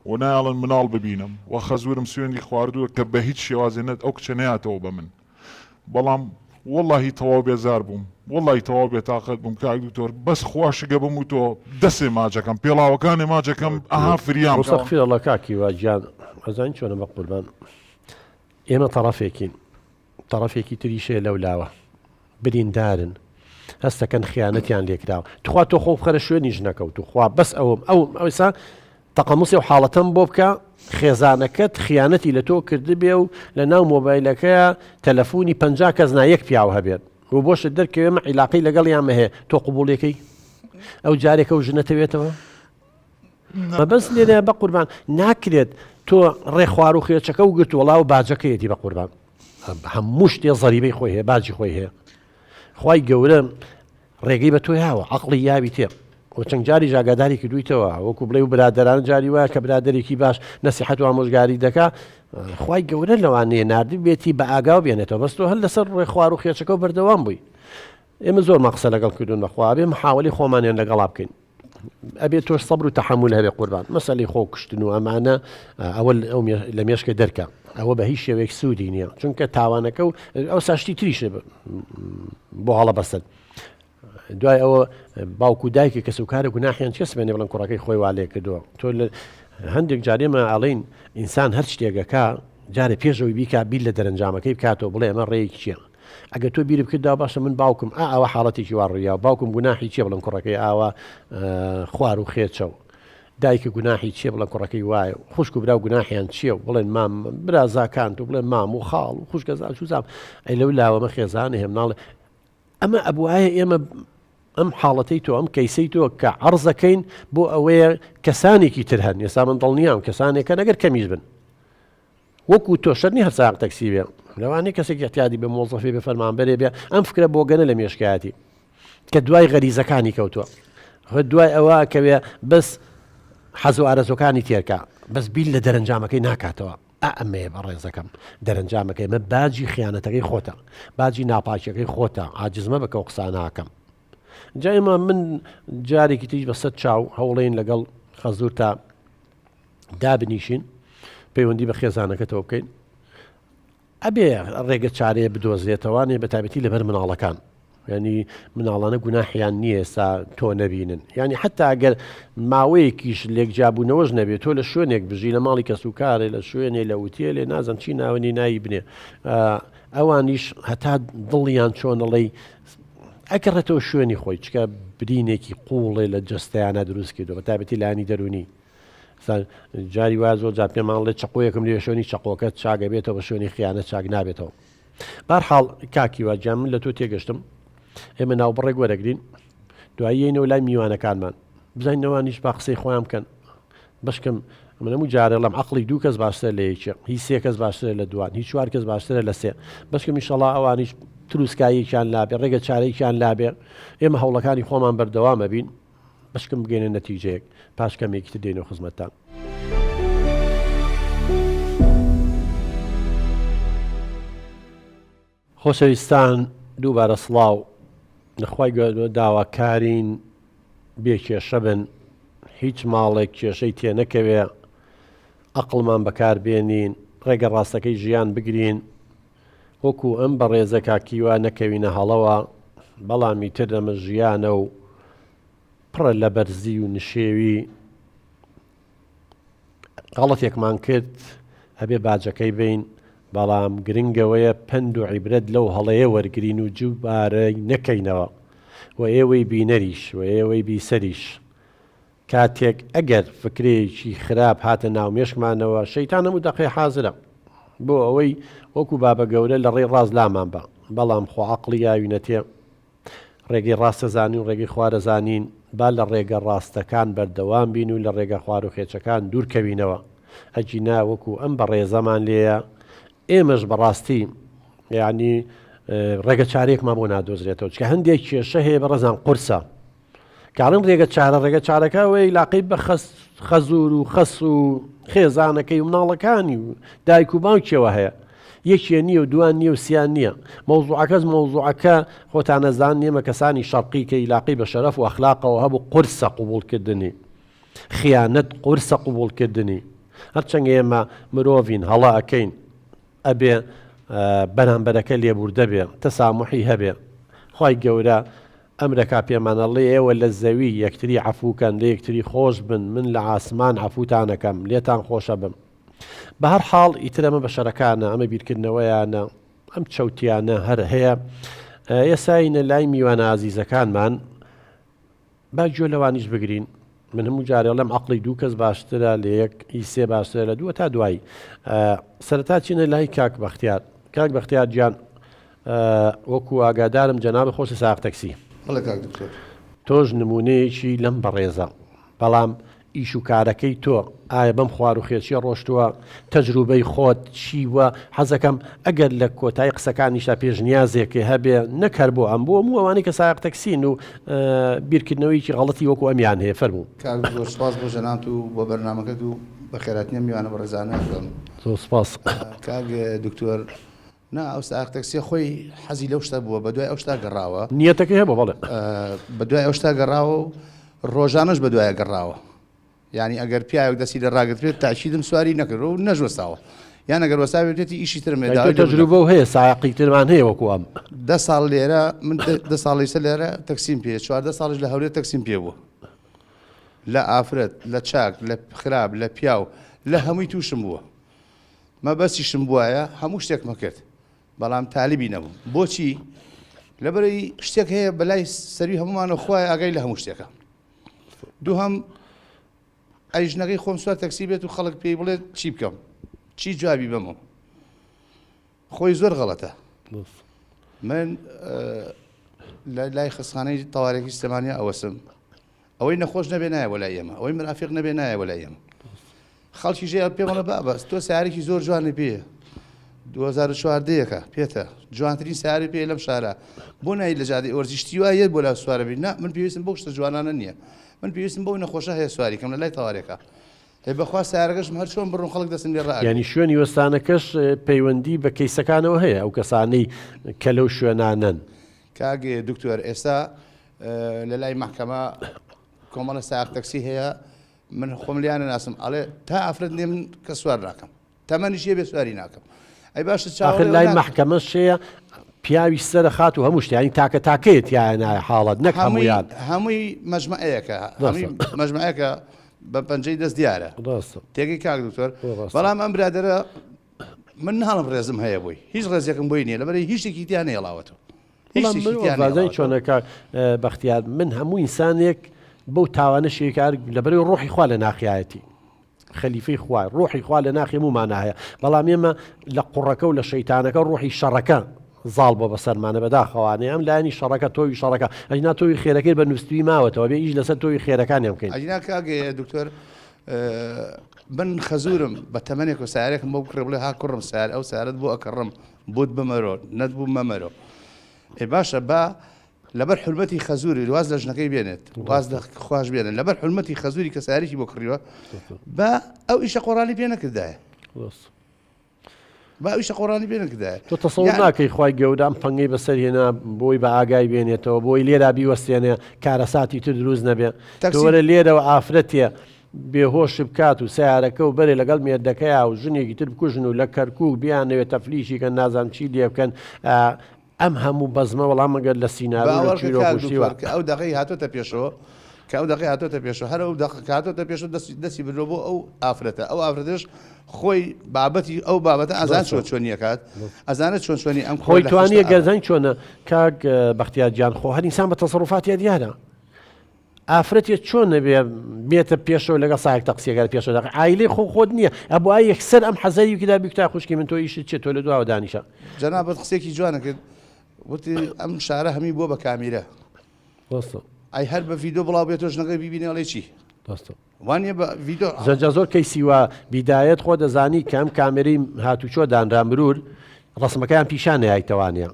و نایەڵن مناڵ ببینم و خەزورم سوێندی خواردووە کە بە هیچ شێوازێ نەت ئەو کچە نەیاتەوە بە من بەڵام وەڵاهی تەواو بێزار بووم وەڵاهی تەواو بێتاقەت بووم کاک دکتۆر بەس خوا شگە بم و تۆ دەسێ ماجەکەم پێڵاوەکانێ ماجەکەم ئەها فریام کەوە. مستغفر اللە کاک هیوا گیان ئەزانی چۆنە بەقوربان. ئێمە تەڕەفێکین تەڕەفێکی تریش هەیە لەو لاوە بریندارن هەستەکەن خیانەتیان لێکراوە تخوا تۆ خۆ بخەرە شوێنی ژنەکە و توخوا بەس ئەوم ئەوم ئەوسا تەقەموسی و حاڵەتەم بۆ بکە خێزانەکەت خیانەتی لە تۆ کردبێ و لە ناو مۆبایلەکەیە تەلەفۆنی پ کەس نا یەک پیاو هەبێت و بۆشت دەرکەوێ مە عیلاقەی لەگەڵیان مەهێ تۆ قوبوڵیەکەی ئەو جارێکە و ژنەتەوێتەوە مەبەست لێرە بە قوربان ناکرێت تۆ ڕێ خوار و خێچەکە و گرت وەڵا و باجەکەیەتی بە قوربان هەموو شتێ زەریبەی خۆی هەیە باجی خۆی هەیە خی گەورە ڕێگەی بە تۆ یاوە عقلی یاوی تێ و چەند جاری ژاگاداری کردویتەوە وەکو بڵێ و برادران جاری وایە کە برادێکی باش نەسیحەت و ئامۆژگاری دەکا خی گەورە لەوانەیە نردی بێتی بە ئاگاو بێنێتەوە بەس تۆ هەر لەسەر ڕێ خوار و خێچەکە و بەردەوام بووی ئێمە زۆرمان قسە لەگەڵ کردوون بەخوا بێ محاولی خۆمانیان لەگەڵا بکەین ئەبێ تۆش سەبر و تەحەمول هەبێ قوربان مەسەلی خۆ کوشتن و ئەمانە ئەوە ئەو لە مێشکە دەرکە ئەوە بە هیچ شێوەیەک سوودی نییە چونکە تاوانەکە و ئەو ساشتی تریشە بۆ هەڵە بەسەر دوای ئەوە باوکو دایکی کەس و کارە گوناحیان چێ سمێنێ بڵێن کوڕەکەی خۆی وا لێ کردووە تۆ لە هەندێک جارێمە ئەڵین ئینسان هەر شتێکەکە جارێ پێشەوەی بیکا بیر لە دەرەنجامەکەی بکاتەوە بڵێ ئەمە ڕێیەکی چییە ئەگەر تۆ بیرت بکردەوە باشە من باوکم ئا ئاوا حاڵەتێکی وا ڕوویاوە باوکم گوناحی چیە بڵێم کوڕەکەی ئاوا خوار و خێچە و دایکە گوناحی چیە بڵێن کوڕەکەی وایە و خوشک و برا گوناحیان چییە و بڵێن مام برازاکانت و بڵێن مام و خاڵ و خوشکە زاچوزام ئەی لەو لاوەمە خێزانە هەیە مناڵ ئەمە ئەبوایە ئێمە ئەم حاڵەتەی تۆ ئەم کەیسەی تۆ کە عەرزەکەین بۆ ئەوەیە کەسانێکی تر هەن ئێستا من دڵنیام کەسانێکە نەگەر کەمیش بن وەکو تۆ شەرت نیە هەر سایەق تەکسی بێ لەوانەیە کەسێکی اعتیادی بێ مۆزەفێ بێ فەرمانبەرێ بێ ئەم فکرە بۆگەنە لە مێشکایەتی کە دوای غەریزەکانی کەوتووە خۆ دوای ئەوە کەوێ بەس حەز و ئارەزوەکانی تێرکە بەس بیر لە دەرەنجامەکەی ناکاتەوە ئا ئەمەیە بە ڕێزەکەم دەرەنجامەکەی مە باجی خیانەتەکەی خۆتە باجی ناپاکیەکەی خۆتە عاجزمە بەکە و قسە ناکەم جا ئێمە من جارێکی تریش بەسەر چاو هەوڵین لەگەڵ خەزور تا دابنیشین پەیوەندی بە خێزانەکەتەوە بکەین ئەبێ ڕێگە چارەیە بدۆزرێتەوانێ بە تایبەتی لەبەر مناڵەکان ینی مناڵانە گوناحیان نییە ئێستا تۆ نەبینن ینی حتا ئەگەر ماوەیەکیش لێکجابوونەوەش نەبێت تۆ لە شوێنێک بژی لە ماڵی کەس و کارێ لە شوێنێ لە وتێلێ نازم چی ناونی نایی بنێ ئەوانیش هەتا دڵیان چۆنەڵی ئەگەڕێتەوە شوێنی خۆی چکە برینێکی قوڵێ لە جەستەیانە دروست کردو بە تایبەتی لانی دەرونی جاری وایە زۆر جار پێمان ڵێ چەقۆیەکم لێ شوێنی چەقۆکە چاگە بێتەوە بە شوێنی خیانە چاک نابێتەوە بارحاڵ کاکی واجان من لە تۆ تێگەشتم ئێمە ناوبڕێک وەرەگرین دواییەینەوە لای میوانەکانمان بزانین نەوانیش با قسەی خۆیان بکەن بەشکم من هەموو جارێ ڵم عقلی دوو کەس باشترە لە یەکێ هی سێ کەس باشترە لە دووان هی چوار کەس باشترە لە سێ بەشکم ئیشەڵا ئەوانیش تروسکاییەکیان لابێ ڕێگە چارەیەکیان لابێ ئێمە هەوڵەکانی خۆمان بەردەوامە بین بەشکم بگەینە نەتیجەیەک پاش کەمێکی تر دێینەوە خزمەتتان. خۆشەویستان دووبارە سڵاو لەخوای گەورە داواکارین بێ کێشە بن هیچ ماڵێک کێشەی تێنەکەوێ ئەقڵمان بەکار بێنین ڕێگە ڕاستەکەی ژیان بگرین وەکو ئەم بەڕێزە کاک هیوا نەکەوینە هەڵەوە، بەڵام ئیتر ئەمە ژیانە و پڕە لە بەرزی و نشێوی، غەڵەتێکمان کرد ئەبێ باجەکەی بەین، بەڵام گرنگ ئەوەیە پەند و عیبرەت لەو هەڵەیە وەرگرین و دووبارەی نەکەینەوە و ئێوەی بینەریش و ئێوەی بیسەریش کاتێک ئەگەر فکرەیەکی خراپ هاتە ناو مێشکمانەوە، شەیتان هەموو دەقەی حازرە بۆ ئەوەی وەکو بابە گەورە لە ڕێی ڕاست لامان با، بەڵام خۆ عەقڵی یاوینەتێ ڕێگەی ڕاستە زانین و ڕێگەی خوارە زانین، با لە ڕێگە ڕاستەکان بەردەوام بین و لە ڕێگە خواروخێچەکان دوور کەوینەوە، ئەگینا وەکو ئەم بەڕێزەمان لێیە ئێمەش بەڕاستی یانی ڕێگە چارەیەکمان بۆ نادۆزرێتەوە، چونکە هەندێک کێشە هەیە بەڕێزان قورسە. کاڵین ڕێگە چارە ڕێگە چارەکە ئەوەی لاقەی بە خەزور و خەس و خێزانەکەی و مناڵەکانی و دایک و باوکیەوە هەیە یەکێ نییە و دوان نییە و سیان نییە مەوزوعەکەس مەوزوعەکە خۆتانەزان نیمە کەسانی شەرقی کە ئیلاقی بە شەرەف و ئەخلاقەوە هەبوو قورسە قوبوڵکردنی خیانەت قورسە قوبوڵکردنی هەرچەند ئێمە مرۆڤین هەڵە ئەکەین ئەبێ بەرامبەرەکە لێبوردە بێ تەساموحی هەبێ خوای گەورە ئەمرەکا پێمان ئەڵێ ئێوە لە زەوی یەکتری عەفوکەن لە یەکتری خۆش بن من لە عاسمان عەفوتان ئەکەم لێتان خۆشەبم. بە هەر حاڵ ئیتر ئەمە بەشەرەکانە، ئەمە بیرکردنەوەیانە، ئەم چەوتیانە هەر هەیە. ئێساینە لای میوانە ئازیزەکانمان با گوێ لەوانیش بگرین. من هەموو جارێ ئەڵێم عەقڵی دوو کەس باشترە لە یەک، ئی سێ باشترە لە دوو تا دوایی. سەرەتا چینە لای کاک بەختیار. کاک بەختیار گیان وەکو ئاگادارم جەنابت خۆشت سایەق تەکسی. بەڵێ کاک دکتۆر. تۆش نموونەیەکی لەم بەڕێزە. بەڵام ئیش و کارەکەی تۆ ئایا بەم خواروخێچیە ڕۆشتووە؟ تەجروبەی خۆت چی بووە؟ حەزەکەم ئەگەر لە کۆتایی قسەکانیشتا پێشنیازێکێ هەبێ نەک هەر بۆ ئەم بۆ هەموو ئەوانەی کە سایەق تەکسین و بیرکردنەوەیەکی غەڵەتی وەکو ئەمیان هەیە فەرموو. کاک زۆر سوپاس بۆ جەنابت و بۆ بەرنامەکەت و بەخێرهاتنی ئەم میوانە بەڕێزانە ئەکەم. زۆر سوپاس. کاک دکتۆر نا ئەو سائق تەکسیە خۆی حەزی لەو شتە بووە بەدوای ئەو شتا گەڕاوە. نیەتەکەی هەبووە بەڵێ. بەدوای ئەو شتا گەڕاوە و ڕۆژانەش بەدوایە گەڕاوە. یانی ئەگەر پیاوێک دەستی لێ ڕاگرتبێت تاکیدم سواری نەکردووە و نەشوەستاوە. یان ئەگەر وەستابێت وتێتی ئیشی ترم هەیە داوای لێ بکەم. تەجروبە و هەیە سایەقی ترمان هەیە وەکو ئەم. دە ساڵ لێرە من دە ساڵ ئیستا لێرە تەکسیم پێیە 14 ساڵیش لە هەولێر تەکسیم پێ بووە. لە ئافرەت لە چاک لە خراپ لە پیاو لە هەمووی تووشم بووە. مەبەستیشم بوایە هەموو شتێکم کرد بەڵام تالیبی نەبووم بۆچی لەبەرەی شتێک هەیە بەلای سەروی هەمومانە خوای ئاگای لە هەموو شتێکە دووهەم ئەی ژنەکەی خۆم سوار تەکسی بێت و خەڵک پێی بڵێت چی بکەم چی جوابی بەمەوە خۆی زۆر غەڵەتە من لە لای خەستخانەی تەوارێکی سلێمانیا ئەوەسم ئەوەی نەخۆش نەبێ نایە بۆ لای ئێمە ئەوەی مرافق نەبێ نایە بۆ لای ئێمە خەڵکی ژێ پێ بڵێ بابە تۆ سارێکی زۆر جوانی پێ 2014 پێتە جوانترین ساری پێ لەم شارە بۆ نای لە جادەی ئۆرزی شتی وایە بۆ لا سوارە بی نا من پێویستم بۆ شتە جوانانە نییە من پێویستم بۆ نەخۆشە هەیە سواری کەم لە لای تەوارێکە ئەی بەخوا سارەکەشم هەر چۆن بڕۆم خەڵک دەستم لێ ڕائەگرێ. یانی شوێنی وەستانەکەش پەیوەندی بە کەیسەکانەوە هەیە ئەو کەسانەی کە لەو شوێنانەن؟ کاک دکتۆر ئێستا لە لای مەحکەمە کۆمەڵە سایەق تەکسی هەیە من خۆم لیان ناسم ئەڵێ تا ئافرەت نێ من کە سوار ناکەم تەمەنیش هەیە بێ سواری ناکەم ئەی باشە ئاخر چاوەڕێ لای ناکەم. مەحکەمەش هەیە پیاوی سەرە خات و هەموو شتێ یانی تاکە تاکەیە تیایە نایە حاڵەت نەک هەمووی هەموویان. هەمووی مەجمەعەیەکە هەمووی ڕاستە. مەجمەعەیەکە بە پەنجەی دەست دیارە ڕاستە. تێگەی کاک دکتۆر ڕاستە. بەڵام ئەم برادەرە من ناڵم ڕێزم هەیە بۆی هیچ ڕێزێکم بۆی نییە لەبەرئەوەی هیچ شتێکی تیا نەهێڵاوەتەوە هیچ بەڵام شتێکی تیا بازای نەهێڵاوەتەوە چۆنە کاک بەختیار من هەموو ئینسانێک بەو تاوانە شێکار لەبەرەوەی ڕۆحی خوا لە ناخیایەتی خەلیفەی خوا ڕۆحی خوا لە ناخی هەموومانا هەیە بەڵام ئێمە لە قوڕەکە و لە شەیتانەکە ڕۆحی شەڕەکە زاڵ بۆ بەسەرمانە بەداخەوانێ ئەم لایەنی شەڕەکە تۆوی شەڕەکە ئەجنا تۆوی خێرەکەی بە نووسوی ماوەتەوە بێ ئیش لەسەر تۆوی خێرەکانیان بکەین. ئەجنا کاک دکتۆر من خەزورم بە تەمەنێک و سارێکم بۆ بکڕێ بڵێ ها کوڕم سار ئەو سارت بۆ ئەکڕم بۆت بمەرۆ نەت بوو مەمەرۆ ئێ باشە با لەبەر حورمەتی خەزوری واز لە ژنەکەی بێنێت واز لە خواش بێنێت لەبەر حورمەتی خەزوری کە سارێکی بۆ کڕیوە با ئەو ئیشە قۆڕانی پێ نەکردایە با ئەو ئیشە قۆڕانی پێ نەکردایە تۆ تەسەور ناکەی خوای گەورە ئەم پەنگەی بەسەر هێنا بۆی بە ئاگای بێنێتەوە بۆی لێرا بیوەستێنێ کارەساتی تر دروست نەبێ تۆ وەرە لێرەوە ئافرەتێ بێهۆش بکات و سیارەکە و بەرێ لەگەڵ مێردەکەیا و ژنێکی تر بکوژن و لە کەرکوک بیانەوێ تەفلیشی کەن نازانم چی لێ بکەن ئەم هەموو بەزمە وەڵام مەگەر لە سیناریۆ لە باوەڕکە چیرۆک کاک و شتی وا. دکتۆر کە ئەو دەقەی هاتۆتە پێشەوە کە ئەو دەقەی هاتۆتە پێشەوە هەر ئەو دەقە کە هاتۆتە پێشەوە دەستی دەستی بردووە بۆ ئەو ئافرەتە ئەو ئافرەتەش خۆی بابەتی ئەو بابەتە ئەزانێت ڕاستە. چۆن چۆنی ئەکات ئەزانێت چۆن چۆنی ئەم کوڕە خۆی لە توانیە خشتە گەر ئەبات. زانی چۆنە کاک بەختیار گیان خۆ هەر ئینسان بە تەسەروفاتیا دیارە ئافرەتێ چۆن نەبێ بێتە پێشەوە لەگەڵ سایەق تەقسیەکە پێشەوە دەقە عایلەی خۆ خۆت نییە ئەبوایە یەکسەر ئەم حەزەری بکرا بیکوتا خوشکی من تۆ ئیشت چیە تۆ لە دواوە دانیشە. جەنابت قسەیەکی جوانە کرد وتی ئەم شارە هەمی بووە بە کامیرە ڕاستە. ئەی هەر بە ڤیدۆ بڵاو بێتەوە ژنەکەی بیبینێ ئەڵێ چی؟ ڕاستە. وانیە بە ڤیدۆ. جا زۆر کەیسی وا بیدایەت خۆ دەزانی کە ئەم کامێرەی هاتوچۆ دانرا مرور ڕەسمەکەیان پیشان نەیایتەوانە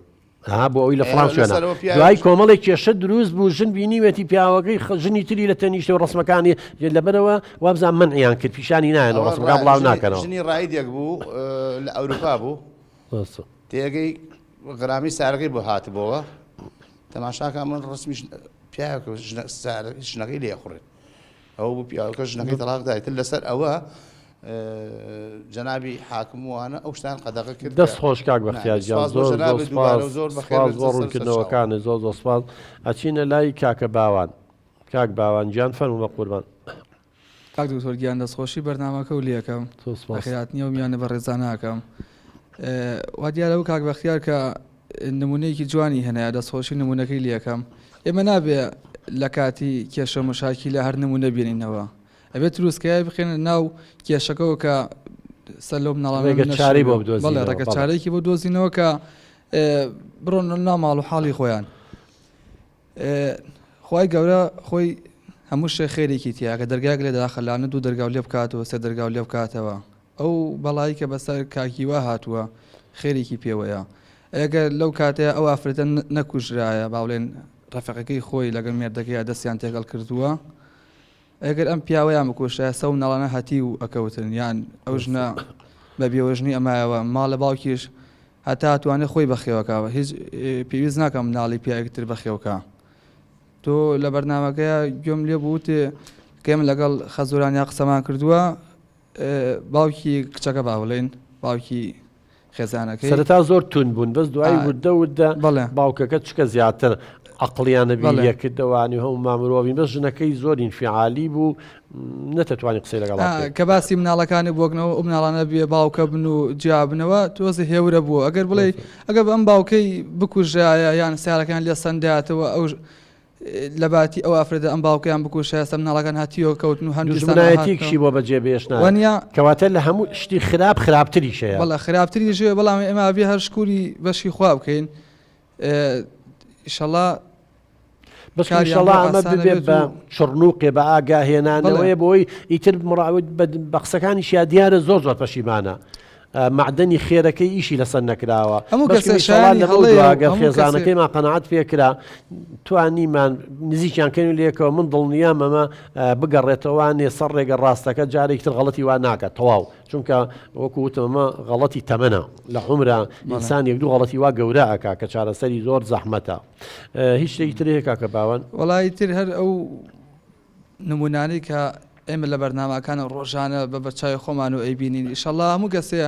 ها بۆ ئەوی لە فڵان شوێنە دوای کۆمەڵێک کێشە دروست بوو ژن بینیوێتی پیاوەکەی ژنی تری لە تەنیشتە و ڕسمەکانی لەبەرەوە وابزان منعیان کرد پیشانی نایەنەوە ڕسمەکان بڵاو ناکەنەوە ژنی ڕایدێک بوو لە ئەوروپا بوو تێگەی غرامی سارەکەی بۆ هاتبەوە تەماشاکە من ڕسمی پیاوەکە ژنەکەی لێ خوڕێت ئەوە بوو پیاوەکە ژنەکەی تەڵاق دا ئیتر لەسەر ئەوە جەنابی حاکم وانە ئەو شتان قەدەغە کرد دەست خۆش کاک بەختیار گیان زۆر زۆر سپاس زۆر بەخێر سپاس بۆ ڕوونکردنەوەکانت زۆر زۆر سپاس ئەچینە لای کاکە باوان کاک باوان گیان فەرموو بە قوربان. کاک دکتۆر گیان دەستخۆشی بەرنامەکە و لەکەم زۆر سپاس. بەخێرهاتنی ئەو میوانە بەڕێزانە ئەکەم وا دیارە ئەو کاک بەختیار کە نمونەیەکی جوانی هێنایە دەستخۆشی نمونەکەی لەکەم ئێمە نابێ لە کاتی کێشە مشاکیلە هەر نمونە بێنینەوە ئەبێت تروسکای بخێنە ناو کێشەکەەوە کە سەر لەو مناڵانە ڕێگە چارەی بۆ بدۆزینەوە، بەڵێ ڕێگە بەڵێ. چارەیەکی بۆ دۆزینەوە کە بڕۆن ناو ماڵ و حاڵی خۆیان خوای گەورە خۆی هەموو شتێک خێرێکی تیا کە دەرگایەک لێ داخە لانە دوو دەرگاو لێ بکاتەوە سێ دەرگاو لێ بکاتەوە ئەو بەڵایی کە بەسەر کاکی وا هاتووە خێرێکی پێوەیە ئەگەر لەو کاتەیە ئەو ئافرەتە نەکوژرایە با بڵێن ڕەفیقەکەی خۆی لەگەڵ مێردەکەی دەستیان تێکەڵ کردووە ئەگەر ئەم پیاوەیان بکوشتایە سەو مناڵانە هەتیو ئەکەوتن یان ئەو ژنە بە بێوەژنی ئەمایەوە ماڵە باوکیش هەتا ئەتوانێ خۆی بەخێوەکا هیچ پێویست ناکە مناڵی پیاوێکی تر بەخێوکا تۆ لە بەرنامەکەیا گوێم لێ بوو وتێ کە ئێمە لەگەڵ خەزورانیا قسەمان کردووە باوکی کچەکە با بڵێین باوکی خێزانەکەی. سەرەتا زۆر توند بوون بەس دوایی وردە وردە باوکەکە چکە زیاتر عەقڵیانە بیری ئەکردەوە هەموومان مرۆڤین بەس ژنەکەی زۆر ئینفعالی بوو نەتەتوانی قسەی لەگەڵا بکەی. کە باسی مناڵەکانی بۆکنەوە ئەو مناڵانە بێ باوکە بن و جیابنەوە تۆزێ هێورە بووە ئەگەر بڵێ ئەگەر ئەم باوکەی بکوژرایە یان سیارەکان لێ سەنداتەوە ئەو لەباتی ئەو ئافرەتە ئەم باوکەیان بکوشە ئێستا مناڵەکان هەتیوە کەوتن و هەندیسان دوژمنایەتیەکیشی بۆ بەجێ بێشنا وەنیە کەواتە لە هەموو شتی خراپ خراپتریش هەیە. بەڵێ خراپتریش هەیە بەڵام ئێمە ئەبێ هەر شکوری بەشی خوا بکەین ئیشەڵا بەس کاریان ئیشەڵا بۆ ئەمە ئاسانە ببێ بێت بە و چڕنووقێ بە ئاگاهێنانەوەیە بەڵێ. بۆی ئیتر مڕاوت بە قسەکانیشیا دیارە زۆر زۆر پەشیمانە مەعدەنی خێرەکەی ئیشی لەسەر نەکراوە هەموو بەشکم کەسێ ئیشەڵا شایانی لەمەو هەڵەیە دوا و گەر هەموو کەسێ خێزانەکەیمان قەناعەت پێکرا توانیمان نزیکیان کەین و لێکەوە من دڵنیام ئەمە بگەڕێتەوە نێ سەر ڕێگە ڕاستەکە جارێکی تر غەڵەتی وا ناکات تەواو چونکە وەکو وتم ئەمە غەڵەتی تەمەنە لە عومرا بەڵێ. ئینسان یەک دوو غەڵەتی وا گەورە ئەکا کە چارەسەری زۆر زەحمەتە هیچ شتێکی تر هەیە کاکە باوەن؟ وەڵا ئیتر هەر ئەو نمونانەی کە ئێمە لە بەرنامەکانە ڕۆژانە بە بەرچاوی خۆمان و ئەیبینین ئیشەڵا هەموو کەسێ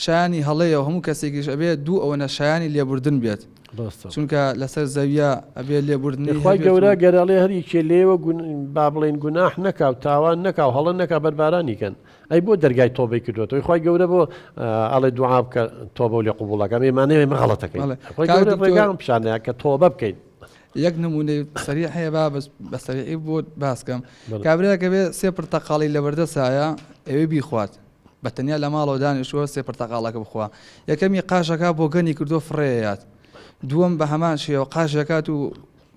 شایانی هەڵەیە و هەموو کەسێکیش ئەبێ دوو ئەوەنە شایانی لێبوردن بێت ڕاستە چونکە لەسەر زەویە ئەبێ لێبوردنی خوای هەبێت گەورە و گەر ئەڵێ هەر یەکێ لێوە با بڵێین گوناح نەکا و تاوان نەکا و هەڵە نەکا بەربارانی کەن ئەی بۆ دەرگای تۆبەی کردوەتەوە خوای گەورە بۆ ئەڵێ دوعا بکە تۆبە و لێ قبوڵەکەم ئێمانەیە ئێمە غەڵەتەکەین بەڵێ خوای کاک گەورە دکتۆر ڕێگام پیشانەیە کە تۆبە بکەین یەک نمونەی سەریع هەیە با بەس بە سەریعی بۆت باس کەم بەڵێ. کابرایەک ئەبێ سێ پرتەقاڵی لەبەردەسایە ئەوێ بیخوات بە تەنیا لە ماڵەوە دانیشتووە سێ پرتەقاڵەکە بخوا یەکەمی قاژەکە بۆگەنی کردووە فڕێیات دووەم بە هەمان شێوە قاژەکات و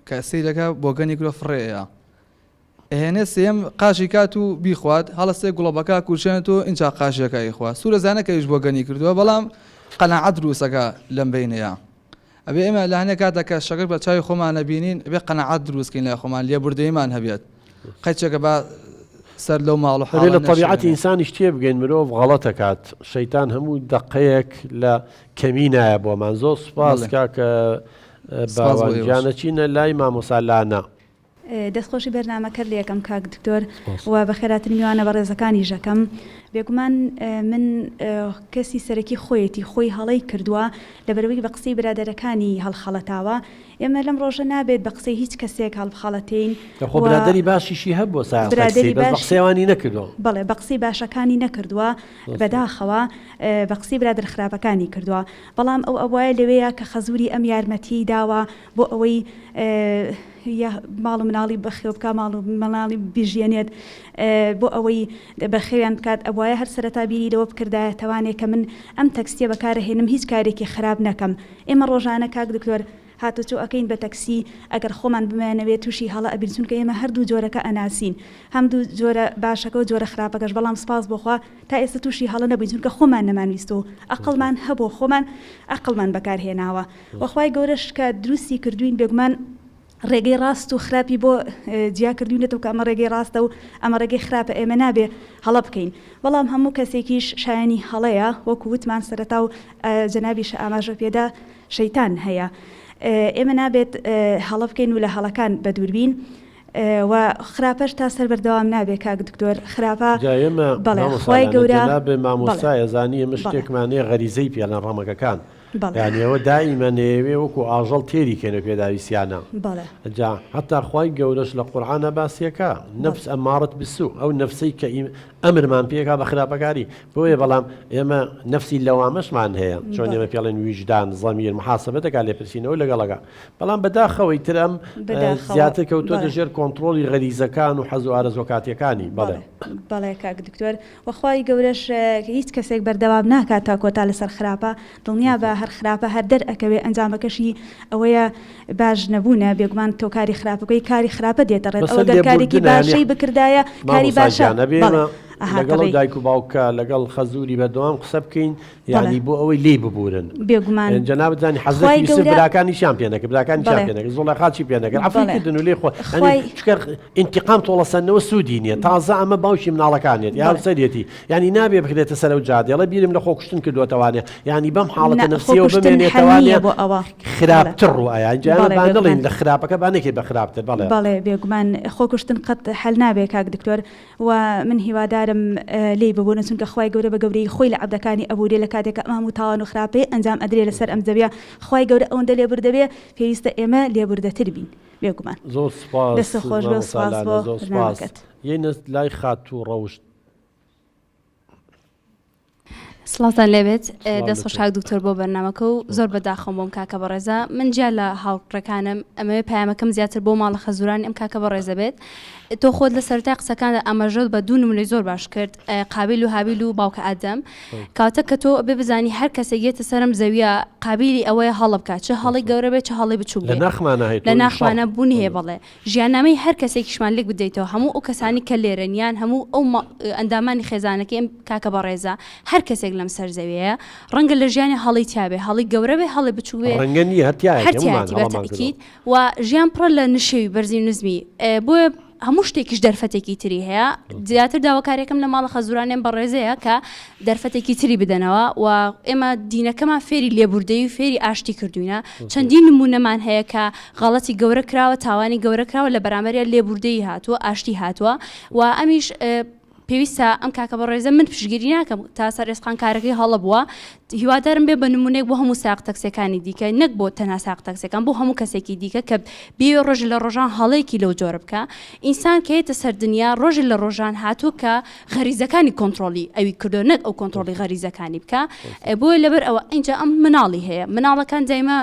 کە سەیرەکە بۆگەنی کردووە فڕێیە ئەهێنێ سێیەم قاژی کات و بیخوات هەڵەسێ گوڵەبەکە کوژێنێت و ئینجا قاژەکە ئەیخوا سورە زانە کە ئەویش بۆگەنی کردووە بەڵام قەناعەت دروستەکە لەم بەینەیا ئەبێ ئێمە لە هەنێ کاتە کە شەکر بە چاوی خۆمان نەبینین ئەبێ قەناعەت دروست کەین لای خۆمان لێبوردەییمان هەبێت قەیچێکە با سەر لەو ماڵ و ئەبێ حاڵە لە تەبیعەتی نەشێوێنێ. ئینسانیش تێبگەین مرۆڤ غەڵەتەکات شەیتان هەموو دەقەیەک لە کەمینایە بۆمان زۆر سوپاس بەڵێ. کاکە سپاس بۆ باوان ئێوەش. گیان ئەچینە لای مامۆسا لانە. دەستخۆشی بەرنامەکەت لێکەم کاک دکتۆر سپاس. و بەخێراتنی میوانە بەڕێزەکانیش ئەکەم. بێگومان من کەسی سەرەکی خۆیەتی خۆی هەڵەی کردووە لەبەرئەوەی بە قسەی برادەرەکانی هەڵخەڵەتاوە ئێمە لەم ڕۆژە نابێت بە قسەی هیچ کەسێک هەڵبخەڵەتێین خۆ و برادەری باشیشی هەبووە سایەق تەکسی برادەری بەس بە باش قسەی ئەوانی نەکردووە. بەڵێ بە قسەی باشەکانی نەکردووە ڕاستە. بەداخەوە بە قسەی برادەر خراپەکانی کردووە بەڵام ئەو ئەبوایە لەوێیا کە خەزوری ئەم یارمەتیەی داوە بۆ ئەوەی ماڵ و مناڵی بەخێو بکا ماڵ و مناڵی بژیێنێت بۆ ئەوەی بەخێویان بکات ئەبوایە هەر سەرەتا بیری لەوە بکردایە تەوانێ کە من ئەم تەکسیە بەکارەهێنم هیچ کارێکی خراپ نەکەم ئێمە ڕۆژانە کاک دکتۆر هاتوچۆ ئەکەین بە تەکسی ئەگەر خۆمان بمانەوێت تووشی هەڵە ئەبین چونکە ئێمە هەردوو جۆرەکە ئەناسین هەم دوو جۆرە باشەکە و جۆرە خراپەکەش بەڵام سپاس بۆ خوا تا ئێستا تووشی هەڵە نەبووین چونکە خۆمان نەمانویست و ئەقڵمان هەبوو خۆمان ئەقڵمان بەکارهێناوە وە خوای گەورەش کە دروستی کردوین بێگومان ڕێگەی ڕاست و خراپی بۆ جیا کردوینەتەوە کە ئەمە ڕێگەی ڕاستە و ئەمە ڕێگەی خراپە ئێمە نابێ هەڵە بکەین بەڵام هەموو کەسێکیش شایانی هەڵەیە وەکو وتمان سەرەتا و جەنابیشە ئاماژە پێدا شەیتان هەیە ئێمە نابێت هەڵە بکەین و لە هەڵەکان بەدووربین و خراپەش تا سەر بەردەوام نابێ کاک دکتۆر خراپە جا ئێمە بەڵێ مامۆستا خوای لانە گەورە جەنابێ بەڵێ مامۆستایە زانی ئێمە بەڵێ شتێکمان هەیە غەریزەی پێ ئەڵێن ڕەمەکەکان. بەڵێ. یانی ئەوە دائیمەن ئەیەوێ وەکو ئاژەڵ تێری کەین ئەو پێداویستیانە. بەڵێ. جا هەتا خوای گەورەش لە قورعانا باسی ئەکا، نفس امارە بالسوء، ئەو نەفسەی کە ئەمرمان پێ ئەکا بە خراپەکاری. بۆیە بەڵام ئێمە نەفسی لەوامەشمان هەیە، چۆن ئێمە پێ ئەڵێن ویژدان، زەمیر، محاسبە دەکا، لێپرسینەوە لەگەڵ ئەکا. بەڵام بەداخەوە ئیتر ئەم بەداخەوە زیاتر کەوتۆتە بەڵێ. ژێر کۆنتڕۆڵی غەریزەکان و حەز و ئارەزووە کاتییەکانی. بەڵێ. بەڵێ. بەڵێ کاک دکتۆر. وە خوای گەورەش هیچ کەسێک بەردەوام ناکات تا کۆتا لەسەر خراپە دڵنیابە هەر خراپە هەر دەر ئەکەوێ ئەنجامەکەشی ئەوەیە باش نەبوونە بێگومان تۆ کاری خراپە بکەی کاری خراپە دێتە ڕێت بەسەر ئەوە گەر کارێکی لێبوردنە یانی باشەی بکردایە کاری مامۆستا باشە گیان ئەبێ بەڵێ ئێمە ئەهاتە لەگەڵ ئەو ڕێی دایک و باوکە لەگەڵ خەزووری بەردەوام قسە بکەین بەڵێ یانی بۆ ئەوەی لێی ببورن بێگومان جەنابت زانی حەزرەتی خوای یوسف گەورە براکانیشیان پێ نەکرد براکانیشیان بەڵێ پێ نەکرد زوڵێخا چی پێ نەکرد عەفوی بەڵێ کردن و لێی خۆ یانی خوای چونکە ئینتیقام تۆڵەسەندنەوە سوودی نییە تازە ئەمە باوکی مناڵەکانیەتی بەڵێ. هاوسەریەتی یانی نابێ بخرێتە سەر ئەو جادەی ئەڵێ بیرم لە خۆکوشتن کردووەتەوانێ یانی بەم حاڵەتە نا نەفسیەوە خۆکوشتن حەل بمێنێتەوانێ نییە بۆ ئەوە بەڵێ خراپتر ڕوو ئەیا جا ئێمە بەڵێ با نەڵێین بێگومان لە خراپەکە با نەکەی بە خراپتر بەڵێ. بەڵێ بێگومان خۆکوشتن قەت حەل نابێ کاک دکتۆر وە من هیوادارم لێی ببورن چونکە خوای گەورە بە گەورەیی خۆی لە عەبدەکانی ئەبورێ لە کاتێکا ئەم هەموو تاوان و خراپەیە ئەنجام ئەدرێ لەسەر ئەم زەویە خوای گەورە ئەوەندە لێبوردەبێ پێویستە ئێمە لێبوردەتر بین بێگومان. زۆر سوپاس دەستت خۆش بێ و مامۆستا سوپاس لانە بۆ زۆر سوپاس بەرنامەکەت. یەینە لای خاتوو ڕەوشت. سڵاوتان لێبێت سڵاو دەست لە خۆش تۆ. کاک دکتۆر بۆ بەرنامەکە و زۆر بەداخەوم بۆم کاکە بەڕێزە من جیا لە هاوڕێکانم ئەمەوێ پەیامەکەم زیاتر بۆ ماڵە خەزورانی ئەم کاکە بەڕێزە بێت تۆ خۆت لە سەرەتای قسەکاندا ئاماژەت بە دوو نمونەی زۆر باش کرد قابیل و هابیل و باوکە ئادەم کاتە کە تۆ بێ بزانی هەر کەسێک یەتە سەرم زەویە قابیلی ئەوەیە هەڵە بکات چ هەڵی گەورە بێت چ هەڵی بچوک لە بێ ناخمانە هەیە لە تۆ ناخمانە شەڕ بوونی هەیە بەڵێ ژیاننامەی هەر کەسێکیشمان لێک بدەیتەوە هەموو ئەو کەسانی کە لێرەن یان هەموو ئەو ئەندامانی خێزانەکەی ئەم کاکە بەڕێزە هەر کەسێک لەم سەر زەویەیە ڕەنگە لە ژیانی هەڵی تیابێ هەڵی گەورە بێ هەڵی بچوو بێ ڕەنگە نییە هەر تیایەتی هەر هەموومان تیایەتی بە هەڵەمان کردووە. تەئکید و ژیان پڕە لە نشێوی بەرزی و نزمی بۆیە هەموو شتێکیش دەرفەتێکی تری هەیە زیاتر داواکاریەکەم لە ماڵە خەزورانێن بەڕێزەیە کە دەرفەتێکی تری بدەنەوە و ئێمە دینەکەمان فێری لێبوردەی و فێری ئاشتی کردوینە چەندین نمونەمان هەیە کە غەڵەتی گەورە کراوە تاوانی گەورە کراوە لە بەرامبەریا لێبوردەیی هاتووە ئاشتی هاتووە و ئەمیش پێویستە ئەم کاکە بەڕێزە من پشتگیری ناکەم تا سەر ئێسقان کارەکەی هەڵە بووە هیوادارم بێ بە نمونەیەک بۆ هەموو ساق تەکسەکانی دیکە نەک بۆ تەنها ساق تەکسەکان بۆ هەموو کەسێکی دیکە کە بێ ڕۆژ لە ڕۆژان هەڵەیەکی لەو جۆرە بکە ئینسان کە یەتە سەر دنیا ڕۆژ لە ڕۆژان هاتووە کە غەریزەکانی کۆنتڕۆڵی ئەوی کردو نەک ئەو کۆنتڕۆڵی غەریزەکانی بکە بۆیە لەبەر ئەوە ئینجا ئەم مناڵی هەیە مناڵەکان دایمە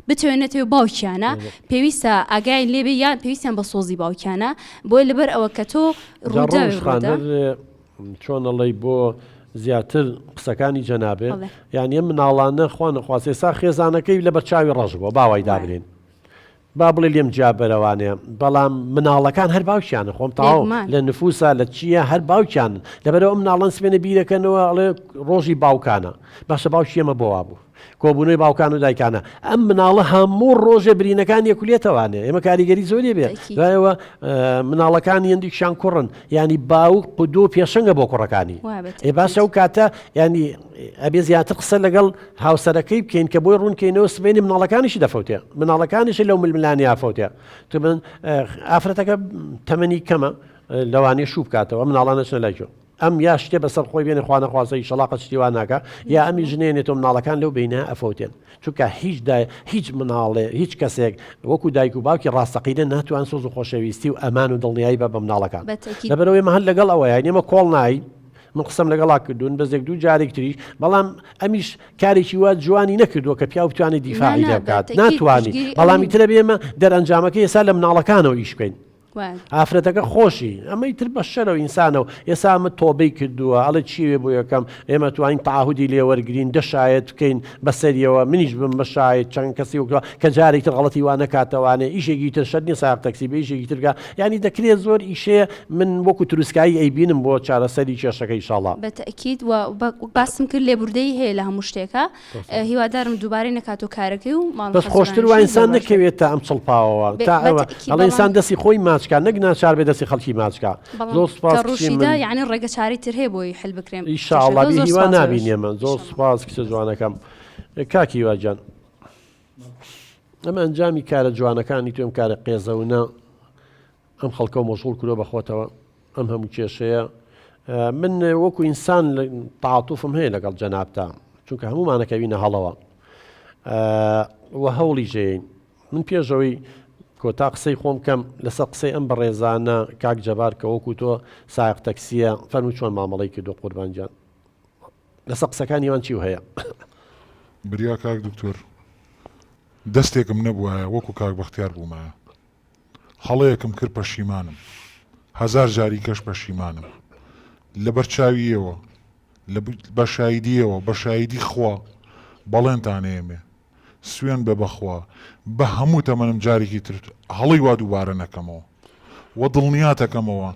بتەوێ نەتەوێ باوکیانە پێویستە ئاگایان لێبێ یان پێویستیان بە سۆزی باوکیانە بۆیە لەبەر ئەوە کە تۆ ڕووداوێ ڕوودا چۆن ئەڵێی بۆ زیاتر قسەکانی جەنابێ یان ئەم مناڵانە خوا نەخواست ئێستا خێزانەکەی لە بەرچاوی ڕەش بووە باوای دابنێن با بڵێ لێم جیا بەرەوانێ بەڵام مناڵەکان هەر باوکیانە خۆم تاو لە نفوسا لە چییە هەر باوکیان لەبەرەوە مناڵان سمێنە بیرەکەنەوە ئەڵێ ڕۆژی باوکانە باشە باوکی ئێمە بۆ وابوو کۆبوونەوەی باوکان و دایکانە ئەم مناڵە هەموو ڕۆژێ برینەکان یەکولێتەوانێ ئێمە کاریگەری زۆری بێ دوایەوە مناڵەکانی هەندێکیان کوڕن ینی باوک قودۆ پێشەنگە بۆ کوڕەکانی ئێ باشە و کاتە ینی ئەبێ زیاتر قسە لەگەڵ هاوسەرەکەی بکەین کە بۆی ڕوونکەینەوە سبێنی مناڵەکانیشی دەفەوتێ مناڵەکانیشی لەو ململانیا فەوتێ تو من ئافرەتەکە تەمەنی کەمە لەوانەیە شوو بکاتەوە مناڵانە چنە لای کێ ئەم یا شتێ بەسەر خۆی بێنێ خوا نەخواستە ئیشەڵا قەت شتی وا ناکا یا ئەمی ژنێنێتەوە مناڵەکان لەو بینە ئەفەوتێن چونکە هیچ دای هیچ مناڵێ هیچ کەسێک وەکو دایک و باوکی ڕاستەقینە ناتوان سۆز و خۆشەویستی و ئەمان و دڵنیایی بە بە مناڵەکان بەتەکید. لەبەرئەوەی ئێمە هەر لەگەڵ ئەوەیە ئێمە کۆڵ ناین من قسەم لەگەڵا کردوون بەس یەک دوو جارێک تریش بەڵام ئەمیش کارێکی وا جوانی نەکردووە کە پیاو بتوانێت دیفاعی نا، لێ نا، بکات بەتەکید ناتوانی پشتگیری ئەو بەڵام نیم. ئیترە بێ ئێمە دەرئەنجامەکەی ئێستا لە مناڵەکانەوە ئیش بکەین ئافرەتەکە خۆشی ئەمە ئیتر بەشەرە و ئینسانە و ئێسا ئەمە تۆبەی کردووە ئەڵێ چیوێ بۆ یەکەم ئێمە توانین تەعاهودی لێ وەرگرین دە شایەت بکەین بەسەریەوە منیش بم بە شایەت چەند کەسی وەکوە کە جارێکی تر غەڵەتی وا نەکاتەوانێ ئیشێکی تر شەرت نییە سایەق تەکسی بێ ئیشێکی تر بکا یانی دەکرێت زۆر ئیشەیە من وەکو تروسکایی ئەیبینم بۆ چارەسەری کێشەکە ئیشاڵا. بە تەئکید و باسم کرد لێبوردەیی هەیە لە هەموو شتێکا هیوادارم دووبارەی نەکاتەوە کارەکەی و ماڵ بەس خۆشتر وا ئینسان نەکەوێت تا ئەم چڵپاوەوە تا ئەوە ئەڵێ ئینسان دەستی خۆی ماچکا نەک ناچار بێ دەستی خەڵکی ماچکا زۆر سوپاس کچی ڕوشیدا من یعنی ڕێگە چارەی تر هەیە بۆی حل بکرێن ئیشاڵڵا کێشەکە بێ زۆر هیوا سوپاس نابین بۆش ئێمە زۆر سوپاس کچە جوانەکەم کاک هیوا گیان ئەمە ئەنجامی کارە جوانەکانی تۆ ئەم کارە قێزەونە ئەم خەڵکەو مەشغوڵ کردوە بە خۆتەوە ئەم هەموو کێشەیە من وەکو ئینسان تەعاتوفم هەیە لەگەڵ جەنابتا چونکە هەموومانەکەوینە هەڵەوە. و هەوڵی ژێین من پێشەوەی کۆتا قسەی خۆم کەم لەسەر قسەی ئەم بەڕێزانە کاک جەبار کە وەکو تۆ سایق تەکسیە فەرموو چۆن مامەڵەی کردو قوربان گیان لەسەر قسەکانی وان چیو هەیە؟ بریا کاک دکتۆر دەستێکم نەبوایە وەکو کاک بەختیار بوومایە هەڵەیەکم کرد پەشیمانم هەزار جاری کەش پەشیمانم لەبەر چاوی ئێوە لە بە شایدی ئێوە بە شایدی خوا بەڵێنتان ئێمێ سوێن بە بەخوا بە هەموو تەمەنم جارێکی تر هەڵەی وا دووبارە نەکەمەوە وە دڵنیاتەکەمەوە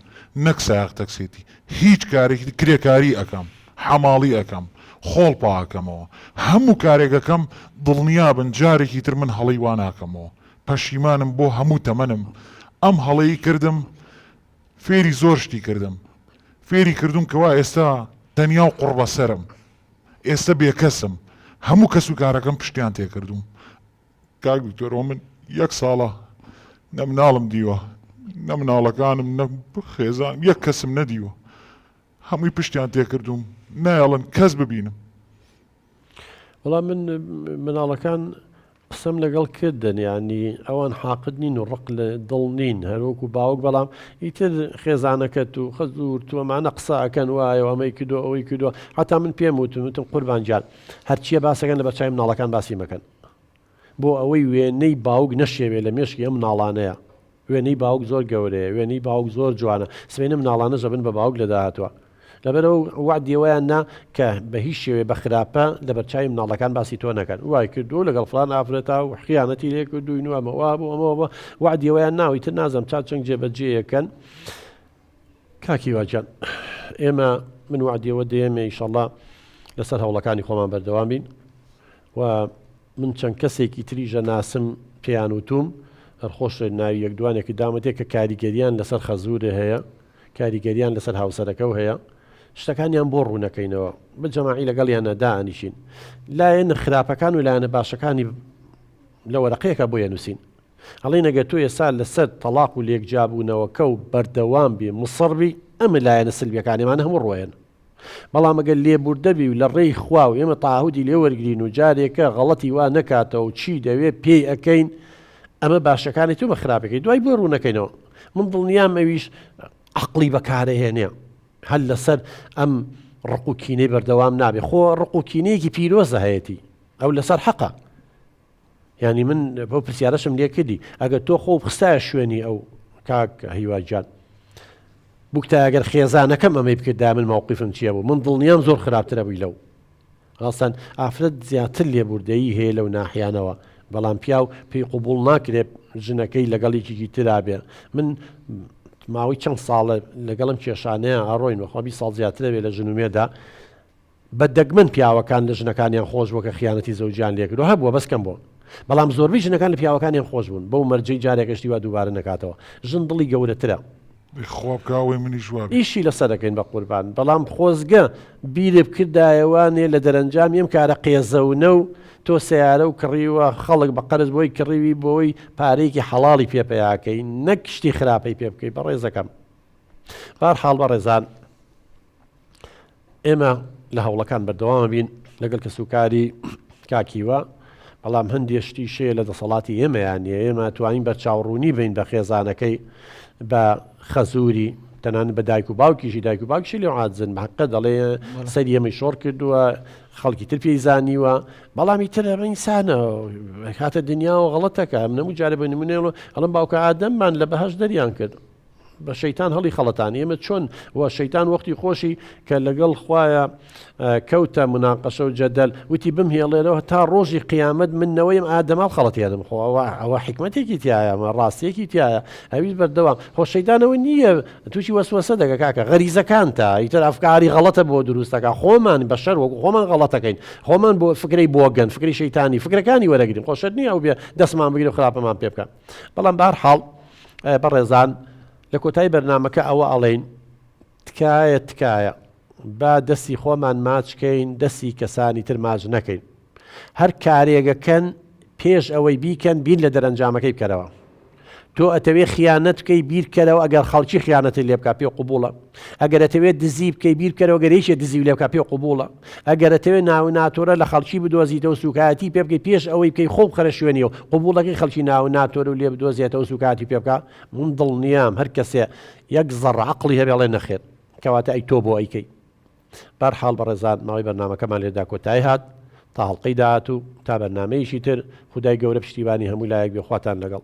نەک سایەق تەکسێتی هیچ کارێکی تر کرێکاری ئەکەم حەماڵی ئەکەم خۆڵ پاکەمەوە هەموو کارێک ئەکەم دڵنیابن جارێکی تر من هەڵەی وا ناکەمەوە پەشیمانم بۆ هەموو تەمەنم ئەم هەڵەی کردم فێری زۆر شتی کردم فێری کردوم کەوا ئێستا تەنیا و قوڕبەسەرم ئێستە بێکەسم هەموو کەس و کارەکەم پشتیان تێکردوم کاک دکتۆر ئەوە من یەک ساڵە نە مناڵم دیوە نە مناڵەکانم نە خێزان یەک کەسم نەدیوە هەمووی پشتیان تێکردوم نایەڵن کەس ببینم. وەڵا من مناڵەکان قسەم لەگەڵ کردن یانی ئەوان حاقد نین و ڕق لە دڵ نین هەروەکو باوک بەڵام ئیتر خێزانەکەت و خەزور تو ئەمانە قسە ئەکەن وایە و ئەمەی کردو ئەوەی کردووە هەتا من پێم وتم وتم قوربان گیان هەرچیە باسەکەن لە بەرچاوی مناڵەکان باسی مەکەن بۆ ئەوەی وێنەی باوک نەشێوێ لە مێشکی ئەم مناڵانەیە وێنەی باوک زۆر گەورەیە، وێنەی باوک زۆر جوانە، سبەینێ مناڵانەش ئەبن بە باوک لە داهاتوە. لەبەرئەوە وەعدی ئەوەیان نا کە بە هیچ شێوەیە بە خراپە لەبەرچاوی مناڵەکان باسی تۆ نەکەن. وای کردووە لەگەڵ فڵان ئافرەتا و خیانەتی لێ کردووین و ئەمە وا بوو ئەمە وا بوو. وەعدی ئەوەیان نا و ئیتر نازانم تا چەند جێبەجێیەکەن. کاک هیوا گیان ئێمە من وەعدی ئەوە دەیەمێ ئیشەڵا لەسەر هەوڵەکانی خۆمان بەردەوام بین و من چەند کەسێکی تریش ئەناسم پێیان وتووم، هەر خۆشت ناوی یەک دوانێکت داومەتێ کە کاریگەریان لەسەر خەزوورێ هەیە، کاریگەریان لەسەر هاوسەرەکەو هەیە، شتەکانیان بۆ ڕوونەکەینەوە، بە جەماعی لەگەڵیانە دائەنیشین، لایەنە خراپەکان و لایەنە باشەکانی لە وەرەقەیەکا بۆی ئەنووسین. ئەڵێین ئەگەر تۆ ئێستا لەسەر تەڵاق و لێکجیابوونەوەکە و بەردەوام بی، مصڕ بی، ئەمە لایەنە سلبیەکانی ئەمانە هەموو ڕۆیەن. بەڵام ئەگەر لێبوردە بی و لە ڕێی خوا و ئێمە تەعەهودی لێ وەرگرین و جارێکە غەڵەتی وا نەکاتەوە و چی دەوێ پێی ئەکەین ئەمە باشەکانی تۆ بە خراپەکەی دوای بۆی ڕوونەکەینەوە من دڵنیام ئەویش عەقڵی بەکارەهێنێ هەر لەسەر ئەم ڕق و کینەی بەردەوام نابێ خۆ ڕق و کینەیەکی پیرۆزە هەیەتی ئەو لەسەر حەقە یانی من بەو پرسیارەشم لێ کردی ئەگەر تۆ خۆ خستایە شوێنی ئەو کاک هیوا گیان بوکتای ئەگەر خێزانەکەم ئەمەی بکردا من ماوقفم چییە بوو من دڵنیام زۆر خراپترە بووی لەو ڕاستان ئافرەت زیاتر لێبوردەیی هەیە لەو ناحیانەوە بەڵام پیاو پێی قوبول ناکرێت ژنەکەی لەگەڵ یەکێکی ترا بێ من ماوەی چەند ساڵە لەگەڵم کێشانەیە ئەڕۆین بەخوا 20 ساڵ زیاترە بێ لە ژن و مێدا بە دەگمەن پیاوەکان لە ژنەکانیان خۆش بووە کە خیانەتی زەوجیان لێکردوە هەبووە بەس کەم بووە بەڵام زۆربەی ژنەکان لە پیاوەکانیان خۆش بوون بەو مەرجەی جارێک شتی وا دووبارە نەکاتەوە ژن دڵی گەورەترە. دەی خوا بکا ئەوەی منیش وا بێ. ئیشی لەسەر ئەکەین بەقوربان بەڵام خۆزگە بیرت بکردایە وانێ لە دەرەنجامی ئەم کارە قێزەونە و تۆ سەیارە و کڕیوە خەڵک بە قەرز بۆی کڕیوی بۆی پارەیەکی حەڵاڵی پێ پەیاکەی نەک شتی خراپەی پێ بکەی بەڕێزەکەم بارحاڵ بەڕێزان ئێمە لە هەوڵەکان بەردەوامە بین لەگەڵ کەسوکاری کاک هیوا، بەڵام هەندێ شتیش هەیە لە دەسەڵاتی ئێمەیان نییە، ئێمە توانین بەرچاوڕوونی بین بە خێزانەکەی، بە خەزووری، تەنانەت بە دایک و باوکیشی، دایک و باوکیشی لێو عاجزن، بە حەقیقەت دەڵێ سەری ئێمەی شۆڕ کردووە، خەڵکی تر پێی زانیوە، بەڵام ئیتر ئەمە ئینسانە، هاتە دنیاوە غەڵەتەکە، من هەموو جارێ بە نموونە ئەڵێم باوکە ئادەممان لە بەهەشت دەریان کرد. بە شەیتان هەڵی خەڵەتانی ئێمە چۆن و شەیتان وەختی خۆشی کە لەگەڵ خوایە کەوتە مناقەشە و جەدەل وتی بمهێڵێرەوە تا ڕۆژی قیامەت من نەوەیم ئادەماڵ خەڵەتێنم خۆ ئەوە ئەوە حکمەتێکی تایە ئەمە ڕاستیەکی تایە ئەویش بەردەوام خۆ شەیتانەوە نییە تووشی وەسوەسە دەکە کاکە غەریزەکانتە ئیتر ئەفکاری غەڵەتە بۆ دروستەکە خۆمان بەشەر وەکو خۆمان غەڵەتەکەین خۆمان بۆ فکرەی بۆگەن فکری شەیتانی فکرەکانی وەرەگرین خۆشت نییە ئەو بێ دەستمان بگرێ و خراپەمان پێ بکە بەڵام بەهەر حاڵ بەڕێزان لە کۆتایی بەرنامەکە ئەوە ئەڵێین تکایە تکایە با دەستی خۆمان ماچ کەین دەستی کەسانی تر ماچ نەکەین هەر کارێگەکەن پێش ئەوەی بیکەن بیر لە دەرەنجامەکەی بکەرەوە. تۆ ئەتەوێ خیانەت بکەی بیرکەرەوە ئەگەر خەڵکی خیانەتت لێ بکا پێ قبوڵە. ئەگەر ئەتەوێ دزی بکەی بیرکەرەوە گەر یەکێ دزیو لێ بکا پێ قبوڵە. ئەگەر ئەتەوێ ناو ناتۆرە لە خەڵکی بدۆزیتەوە سوکایەتی پێ بکەی پێش ئەوەی بکەی خۆ بخەرە شوێنیەوە قبوڵەکەی خەڵکی ناو ناتۆرە و لێ بدۆزێتەوە سوکایەتی پێ بکا من دڵنیام هەر کەسێ یەک زەڕە عەقڵی هەبێ ئەڵێ نەخێر کەواتە ئەی تۆ بۆ ئەیکەی بەرحاڵ بەڕێزان ماوەی بەرنامەکەمان لێردا کۆتایی هات تا هەڵقەی داهاتوو تا بەرنامەیەکی تر خودای گەورە پشتیوانی هەموو لایەک بێ خواتان لەگەڵ.